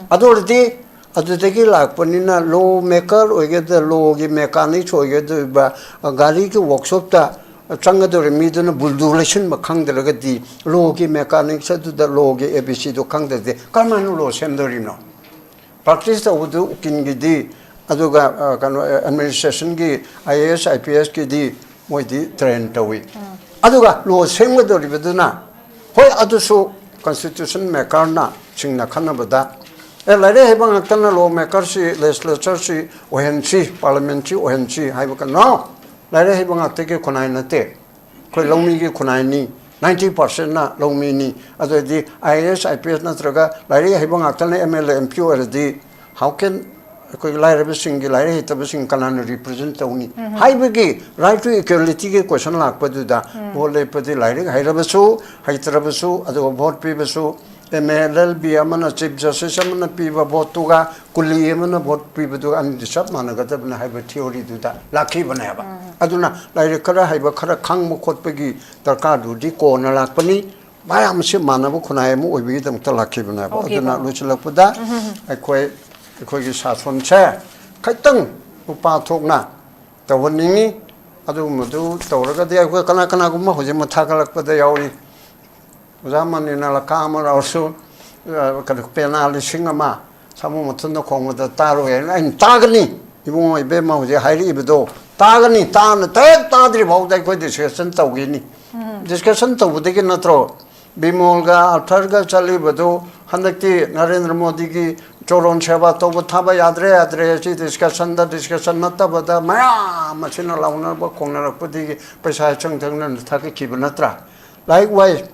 ꯑꯗꯨ ꯑꯣꯏꯔꯗꯤ ꯑꯗꯨꯗꯒꯤ ꯂꯥꯛꯄꯅꯤꯅ ꯂꯣ ꯃꯦꯀꯔ ꯑꯣꯏꯒꯗ꯭ꯔꯥ, ꯂꯣꯒꯤ ꯃꯦꯀꯥꯅꯤꯛꯁ ꯑꯣꯏꯒꯗꯧꯔꯤꯕ, ꯒꯥꯔꯤꯒꯤ ꯋꯥꯔꯛꯁꯣꯞꯇ ꯆꯪꯒꯗꯧꯔꯤ ꯃꯤꯗꯨꯅ ꯕꯨꯜꯗꯨ ꯂꯩꯁꯤꯟꯕ ꯈꯪꯗ꯭ꯔꯒꯗꯤ, ꯂꯣꯒꯤ ꯃꯦꯀꯥꯅꯤꯛꯁ ꯑꯗꯨꯗ, ꯂꯣꯒꯤ ꯑꯦ ꯕꯤ ꯁꯤꯗꯨ ꯈꯪꯗ꯭ꯔꯗꯤ ꯀꯔꯝꯍꯥꯏꯅ ꯂꯣ ꯁꯦꯝꯗꯣꯔꯤꯅꯣ? ꯄ꯭ꯔꯥꯛꯇꯤꯁ ꯇꯧꯕꯗꯨ ꯎꯀꯤꯜꯒꯤꯗꯤ, ꯑꯗꯨꯒ ꯑ, ꯀꯩꯅꯣ ꯑꯦꯗꯃꯤꯅꯤꯁꯇ꯭ꯔꯦꯁꯟꯒꯤ, I A S, I P ꯑꯦꯁꯀꯤꯗꯤ ꯃꯣꯏꯗꯤ ꯇ꯭ꯔꯦꯟ ꯇꯧꯏ꯫ ꯑꯗꯨꯒ ꯂꯣ ꯁꯦꯝꯒꯗꯧꯔꯤꯕꯗꯨꯅ, ꯍꯣꯏ, ꯑꯗꯨꯁꯨ ꯀꯟꯁꯇꯤꯇ꯭ꯌꯨꯁꯟ ꯃꯦꯀꯔꯅ ꯁꯤꯡꯅ ꯈꯟꯅꯕꯗ, ꯑꯦ, ꯂꯥꯏꯔꯤꯛ ꯍꯩꯕ ꯉꯥꯛꯇꯅ ꯂꯣ ꯃꯦꯀꯔꯁꯤ, ꯂꯦꯖꯤꯁꯂꯦꯆꯔꯁꯤ ꯑꯣꯏꯍꯟꯁꯤ, ꯄꯥꯔꯂꯤꯌꯥꯃꯦꯟꯁꯤ ꯑꯣꯏꯍꯟꯁꯤ ꯍꯥꯏꯕ ꯀꯩꯅꯣ? ꯂꯥꯏꯔꯤꯛ ꯍꯩꯕ ꯉꯥꯛꯇꯒꯤ ꯈꯨꯟꯅꯥꯏ ꯅꯠꯇꯦ꯫ ꯑꯩꯈꯣꯏ ꯂꯧꯃꯤꯒꯤ ꯈꯨꯟꯅꯥꯏꯅꯤ, ꯅꯥꯏꯟꯇꯤ ꯄꯥꯔꯁꯦꯟꯅ ꯂꯧꯃꯤꯅꯤ꯫ ꯑꯗꯨꯗꯤ I A S, I P S ꯅꯠꯇ꯭ꯔꯒ ꯂꯥꯏꯔꯤꯛ ꯍꯩꯕ ꯉꯥꯛꯇꯅ M L A, M P ꯑꯣꯏꯔꯗꯤ, how can ꯑꯩꯈꯣꯏ ꯂꯥꯏꯔꯕꯁꯤꯡꯒꯤ, ꯂꯥꯏꯔꯤꯛ ꯍꯩꯇꯕꯁꯤꯡ ꯀꯅꯥꯅ ꯔꯤꯄ꯭ꯔꯖꯦꯟ ꯇꯧꯅꯤ ꯍꯥꯏꯕꯒꯤ ꯔꯥꯏꯠ ꯇꯨ ꯏꯀ꯭ꯋꯦꯂꯤꯇꯤꯒꯤ ꯀꯣꯏꯁꯟ ꯂꯥꯛꯄꯗꯨꯗ, ꯚꯣꯠ ꯂꯦꯞꯄꯗꯤ ꯂꯥꯏꯔꯤꯛ ꯍꯩꯔꯕꯁꯨ, ꯍꯩꯇ꯭ꯔꯕꯁꯨ, ꯑꯗꯨꯒ ꯚꯣꯠ ꯄꯤꯕꯁꯨ, M A L L B ꯑꯃꯅ, ꯆꯤꯐ ꯖꯁꯇꯤꯁ ꯑꯃꯅ ꯄꯤꯕ ꯚꯣꯠꯇꯨꯒ ꯀꯨꯂꯤ ꯑꯃꯅ ꯚꯣꯠ ꯄꯤꯕꯗꯨꯒ ꯑꯅꯤꯗꯨ ꯆꯞ ꯃꯥꯟꯅꯒꯗꯕꯅꯤ ꯍꯥꯏꯕ ꯊꯤꯑꯣꯔꯤꯗꯨꯗ ꯂꯥꯛꯈꯤꯕꯅꯦꯕ꯫ ꯑꯗꯨꯅ ꯂꯥꯏꯔꯤꯛ ꯈꯔ ꯍꯩꯕ, ꯈꯔ ꯈꯪꯕ ꯈꯣꯠꯄꯒꯤ ꯗꯔꯀꯥꯔꯗꯨꯗꯤ ꯀꯣꯟꯅ ꯂꯥꯛꯄꯅꯤ꯫ ꯃꯌꯥꯝꯁꯤ ꯃꯥꯟꯅꯕ ꯈꯨꯟꯅꯥꯏ ꯑꯃ ꯑꯣꯏꯕꯒꯤꯗꯃꯛꯇ ꯂꯥꯛꯈꯤꯕꯅꯦꯕ꯫ ꯑꯣꯀꯦ, ꯑꯗꯨꯅ ꯄꯥꯎ꯫ ꯂꯣꯏꯁꯤꯜꯂꯛꯄꯗ ꯑꯩꯈꯣꯏ, ꯑꯩꯈꯣꯏꯒꯤ ꯁꯥꯁꯣꯟꯁꯦ ꯈꯤꯇꯪ ꯅꯨꯄꯥ ꯊꯣꯛꯅ ꯇꯧꯍꯟꯅꯤꯡꯉꯤ꯫ ꯑꯗꯨꯒꯨꯝꯕꯗꯨ ꯇꯧꯔꯒꯗꯤ ꯑꯩꯈꯣꯏ ꯀꯅꯥ ꯀꯅꯥꯒꯨꯝꯕ ꯍꯧꯖꯤꯛ ꯃꯊꯥ ꯀꯜꯂꯛꯄꯗ ꯌꯥꯎꯔꯤ꯫ ꯑꯣꯖꯥ ꯃꯅꯤꯅ ꯂꯀꯥ ꯑꯃ ꯂꯧꯔꯁꯨ, ꯑ, ꯀꯩꯅꯣ, ꯄꯦꯅꯥ ꯂꯤꯁꯤꯡ ꯑꯃ ꯁꯥꯃꯨ ꯃꯊꯨꯟꯗ ꯈꯣꯡꯕꯗ ꯇꯥꯔꯣꯏ ꯍꯥꯏꯅ ꯑꯩꯅ ꯇꯥꯒꯅꯤ꯫ ꯏꯕꯨꯡꯉꯣ ꯏꯕꯦꯝꯃ ꯍꯧꯖꯤꯛ ꯍꯥꯏꯔꯛꯏꯕꯗꯣ ꯇꯥꯒꯅꯤ꯫ ꯇꯥꯅ ꯍꯦꯛ ꯇꯥꯗ꯭ꯔꯤ ꯐꯥꯎꯗ ꯑꯩꯈꯣꯏ ꯗꯤꯁꯀꯁꯟ ꯇꯧꯈꯤꯅꯤ꯫ ꯗꯤꯁꯀꯁꯟ ꯇꯧꯕꯗꯒꯤ ꯅꯠꯇ꯭ꯔꯣ ꯕꯤꯃꯣꯜꯒ ꯑꯥꯔꯊꯔꯒ ꯆꯠꯂꯤꯕꯗꯨ? ꯍꯟꯗꯛꯇꯤ ꯅꯔꯦꯟꯗ꯭ꯔ ꯃꯣꯗꯤꯒꯤ ꯆꯣꯔꯣꯟ ꯁꯦꯕꯥ ꯇꯧꯕ ꯊꯥꯕ ꯌꯥꯗ꯭ꯔꯦ, ꯌꯥꯗ꯭ꯔꯦ, ꯁꯤ ꯗꯤꯁꯀꯁꯟꯗ, ꯗꯤꯁꯀꯁꯟ ꯅꯠꯇꯕꯗ ꯃꯌꯥꯝ ꯑꯁꯤꯅ ꯂꯥꯎꯅꯔꯛꯄ ꯈꯣꯡꯅꯔꯛꯄꯗꯒꯤ ꯄꯩꯁꯥ ꯆꯪ ꯆꯪꯅ ꯊꯥꯒꯠꯈꯤꯕ ꯅꯠꯇ꯭ꯔꯥ? ꯂꯥꯏꯛ ꯋꯥꯏꯁ,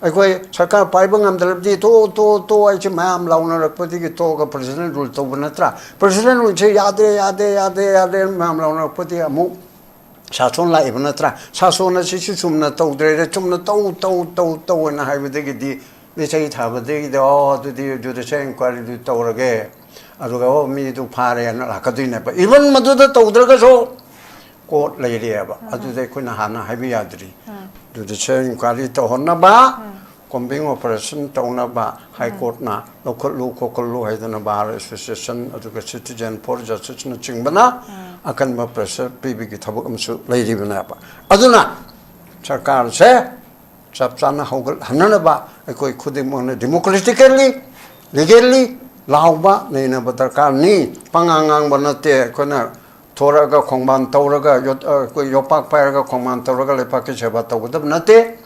ꯑꯩꯈꯣꯏ ꯁꯔꯀꯥꯔ ꯄꯥꯏꯕ ꯉꯝꯗ꯭ꯔꯕꯗꯤ ꯇꯣꯛꯑꯣ, ꯇꯣꯛꯑꯣ, ꯇꯣꯛꯑꯣ ꯍꯥꯏꯁꯦ ꯃꯌꯥꯝ ꯂꯥꯎꯅꯔꯛꯄꯗꯒꯤ ꯇꯣꯛꯑꯒ ꯄ꯭ꯔꯁꯤꯗꯦꯟ ꯔꯨꯜ ꯇꯧꯕ ꯅꯠꯇ꯭ꯔꯥ? ꯄ꯭ꯔꯁꯤꯗꯦꯟ ꯔꯨꯜꯁꯦ ꯌꯥꯗꯦ, ꯌꯥꯗꯦ, ꯌꯥꯗꯦ, ꯌꯥꯗꯦ ꯃꯌꯥꯝ ꯂꯥꯎꯅꯔꯛꯄꯗꯒꯤ ꯑꯃꯨꯛ ꯁꯥꯁꯣꯟ ꯂꯥꯛꯏꯕ ꯅꯠꯇ꯭ꯔꯥ? ꯁꯥꯁꯣꯟ ꯑꯁꯤꯁꯨ ꯆꯨꯝꯅ ꯇꯧꯗ꯭ꯔꯦ, ꯆꯨꯝꯅ ꯇꯧ, ꯇꯧ, ꯇꯧ, ꯇꯧ ꯍꯥꯏꯅ ꯍꯥꯏꯕꯗꯒꯤꯗꯤ, ꯃꯤꯆꯩ ꯊꯥꯕꯗꯒꯤꯗꯤ, "ꯑꯣ, ꯑꯗꯨꯗꯤ ꯖꯨꯗꯤꯁꯤꯌꯦꯜ ꯏꯟꯀ꯭ꯋꯥꯏꯔꯤꯗꯨ ꯇꯧꯔꯒꯦ, ꯑꯗꯨꯒ, ꯑꯣ, ꯃꯤꯗꯨ ꯐꯥꯔꯦꯅ" ꯂꯥꯛꯀꯗꯣꯏꯅꯦꯕ꯫ ꯏꯚꯟ ꯃꯗꯨꯗ ꯇꯧꯗ꯭ꯔꯒꯁꯨ ꯀꯣꯔꯠ ꯂꯩꯔꯤꯑꯕ꯫ ꯑꯗꯨꯗ ꯑꯩꯈꯣꯏꯅ ꯍꯥꯟꯅ ꯍꯥꯏꯕ ꯌꯥꯗ꯭ꯔꯤ꯫ ꯖꯨꯗꯤꯁꯤꯌꯦꯜ ꯏꯟꯀ꯭ꯋꯥꯏꯔꯤ ꯇꯧꯍꯟꯅꯕ, ꯀꯣꯝꯕꯤꯡ ꯑꯣꯄꯔꯦꯁꯟ ꯇꯧꯅꯕ ꯍꯥꯏ ꯀꯣꯔꯠꯅ ꯂꯧꯈꯠꯂꯨ ꯈꯣꯠꯀꯠꯂꯨ ꯍꯥꯏꯗꯅ ꯕꯥꯔ ꯑꯦꯁꯣꯁꯤꯌꯦꯁꯟ, ꯑꯗꯨꯒ ꯁꯤꯇꯤꯖꯦꯟ ꯐꯣꯔ ꯖꯁꯇꯤꯁꯅꯆꯤꯡꯕꯅ ꯑꯀꯟꯕ pressure ꯄꯤꯕꯒꯤ ꯊꯕꯛ ꯑꯃꯁꯨ ꯂꯩꯔꯤꯕꯅꯦꯕ꯫ ꯑꯗꯨꯅ ꯁꯔꯀꯥꯔꯁꯦ ꯆꯞ ꯆꯥꯅ ꯍꯧꯒꯠꯍꯟꯅꯅꯕ ꯑꯩꯈꯣꯏ ꯈꯨꯗꯤꯡꯃꯛꯅ democratically, legally ꯂꯥꯎꯕ ꯅꯩꯅꯕ ꯗꯔꯀꯥꯔꯅꯤ꯫ ꯄꯉꯥꯡ ꯉꯥꯡꯕ ꯅꯠꯇꯦ꯫ ꯑꯩꯈꯣꯏꯅ ꯊꯣꯔꯛꯑꯒ ꯈꯣꯡꯕꯥꯟ ꯇꯧꯔꯒ ꯌꯣꯠ-, ꯑ, ꯑꯩꯈꯣꯏ ꯌꯣꯄꯥꯛ ꯄꯥꯏꯔꯒ ꯈꯣꯡꯕꯥꯟ ꯇꯧꯔꯒ ꯂꯩꯄꯥꯛꯀꯤ ꯁꯦꯕꯥ ꯇꯧꯒꯗꯕ ꯅꯠꯇꯦ꯫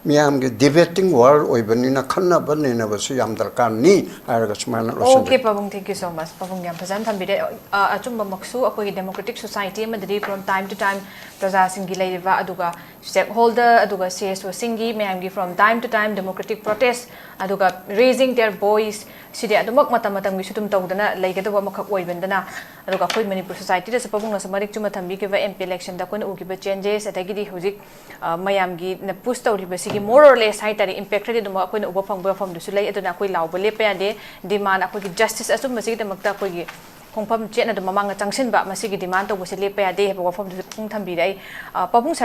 ꯃꯤꯌꯥꯝꯒꯤ debating world ꯑꯣꯏꯕꯅꯤꯅ ꯈꯟꯅꯕ ꯅꯩꯅꯕꯁꯨ ꯌꯥꯝ ꯗꯔꯀꯥꯔꯅꯤ ꯍꯥꯏꯔꯒ ꯁꯨꯃꯥꯏꯅ ꯂꯣꯏꯁꯤꯟꯖꯒꯦ꯫ Okay, ꯄꯥꯕꯨꯡ, thank you so much꯫ ꯄꯥꯕꯨꯡ ꯌꯥꯝ ꯐꯖꯅ ꯊꯝꯕꯤꯔꯦ꯫ ꯑ, ꯑꯆꯨꯝꯕꯃꯛꯁꯨ ꯑꯩꯈꯣꯏꯒꯤ democratic society ꯑꯃꯗꯗꯤ from time to time ꯄ꯭ꯔꯖꯥꯁꯤꯡꯒꯤ ꯂꯩꯔꯤꯕ ꯑꯗꯨꯒ stakeholder ꯑꯗꯨꯒ C S O ꯁꯤꯡꯒꯤ ꯃꯌꯥꯝꯒꯤ from time to time democratic protest ꯑꯗꯨꯒ raising their voice ꯁꯤꯗꯤ ꯑꯗꯨꯃꯛ ꯃꯇꯝ ꯃꯇꯝꯒꯤꯁꯨ ꯑꯗꯨꯝ ꯇꯧꯗꯅ ꯂꯩꯒꯗꯕ ꯑꯃꯈꯛ ꯑꯣꯏꯕꯅꯤꯅ, ꯑꯗꯨꯒ ꯑꯩꯈꯣꯏ ꯃꯅꯤꯄꯨꯔ society ꯗꯁꯨ ꯄꯥꯕꯨꯡꯅꯁꯨ ꯃꯔꯤꯛ ꯆꯨꯝꯅ ꯊꯝꯕꯤꯈꯤꯕ M P election ꯗ ꯑꯩꯈꯣꯏꯅ ꯎꯈꯤꯕ changes, ꯑꯗꯒꯤꯗꯤ ꯍꯧꯖꯤꯛ, ꯑ, ꯃꯌꯥꯝꯒꯤꯅ push ꯇꯧꯔꯤꯕꯁꯤꯒꯤ more or less ꯍꯥꯏꯇꯥꯔꯦ, impact ꯈꯔꯗꯤ ꯑꯗꯨꯝ ꯑꯩꯈꯣꯏꯅ ꯎꯕ ꯐꯪꯕ ꯃꯐꯝꯗꯨꯁꯨ ꯂꯩ꯫ ꯑꯗꯨꯅ ꯑꯩꯈꯣꯏ ꯂꯥꯎꯕ ꯂꯦꯞꯄ ꯌꯥꯗꯦ꯫ Demand, ꯑꯩꯈꯣꯏꯒꯤ justice ꯑꯆꯨꯝꯕꯁꯤꯒꯤꯗꯃꯛꯇ ꯑꯩꯈꯣꯏꯒꯤ ꯈꯣꯡꯐꯝ ꯆꯦꯠꯅ ꯑꯗꯨꯝ ꯃꯃꯥꯡꯗ ꯆꯪꯁꯤꯟꯕ, ꯃꯁꯤꯒꯤ demand ꯇꯧꯕꯁꯦ ꯂꯦꯞꯄ ꯌꯥꯗꯦ ꯍꯥꯏꯕ ꯋꯥꯐꯝꯗꯨꯁꯨ ꯄꯥꯕꯨꯡ ꯊꯝꯕꯤꯔꯦ꯫ ꯑꯩ, ꯑ, ꯄꯥꯕꯨꯡ ꯁꯔ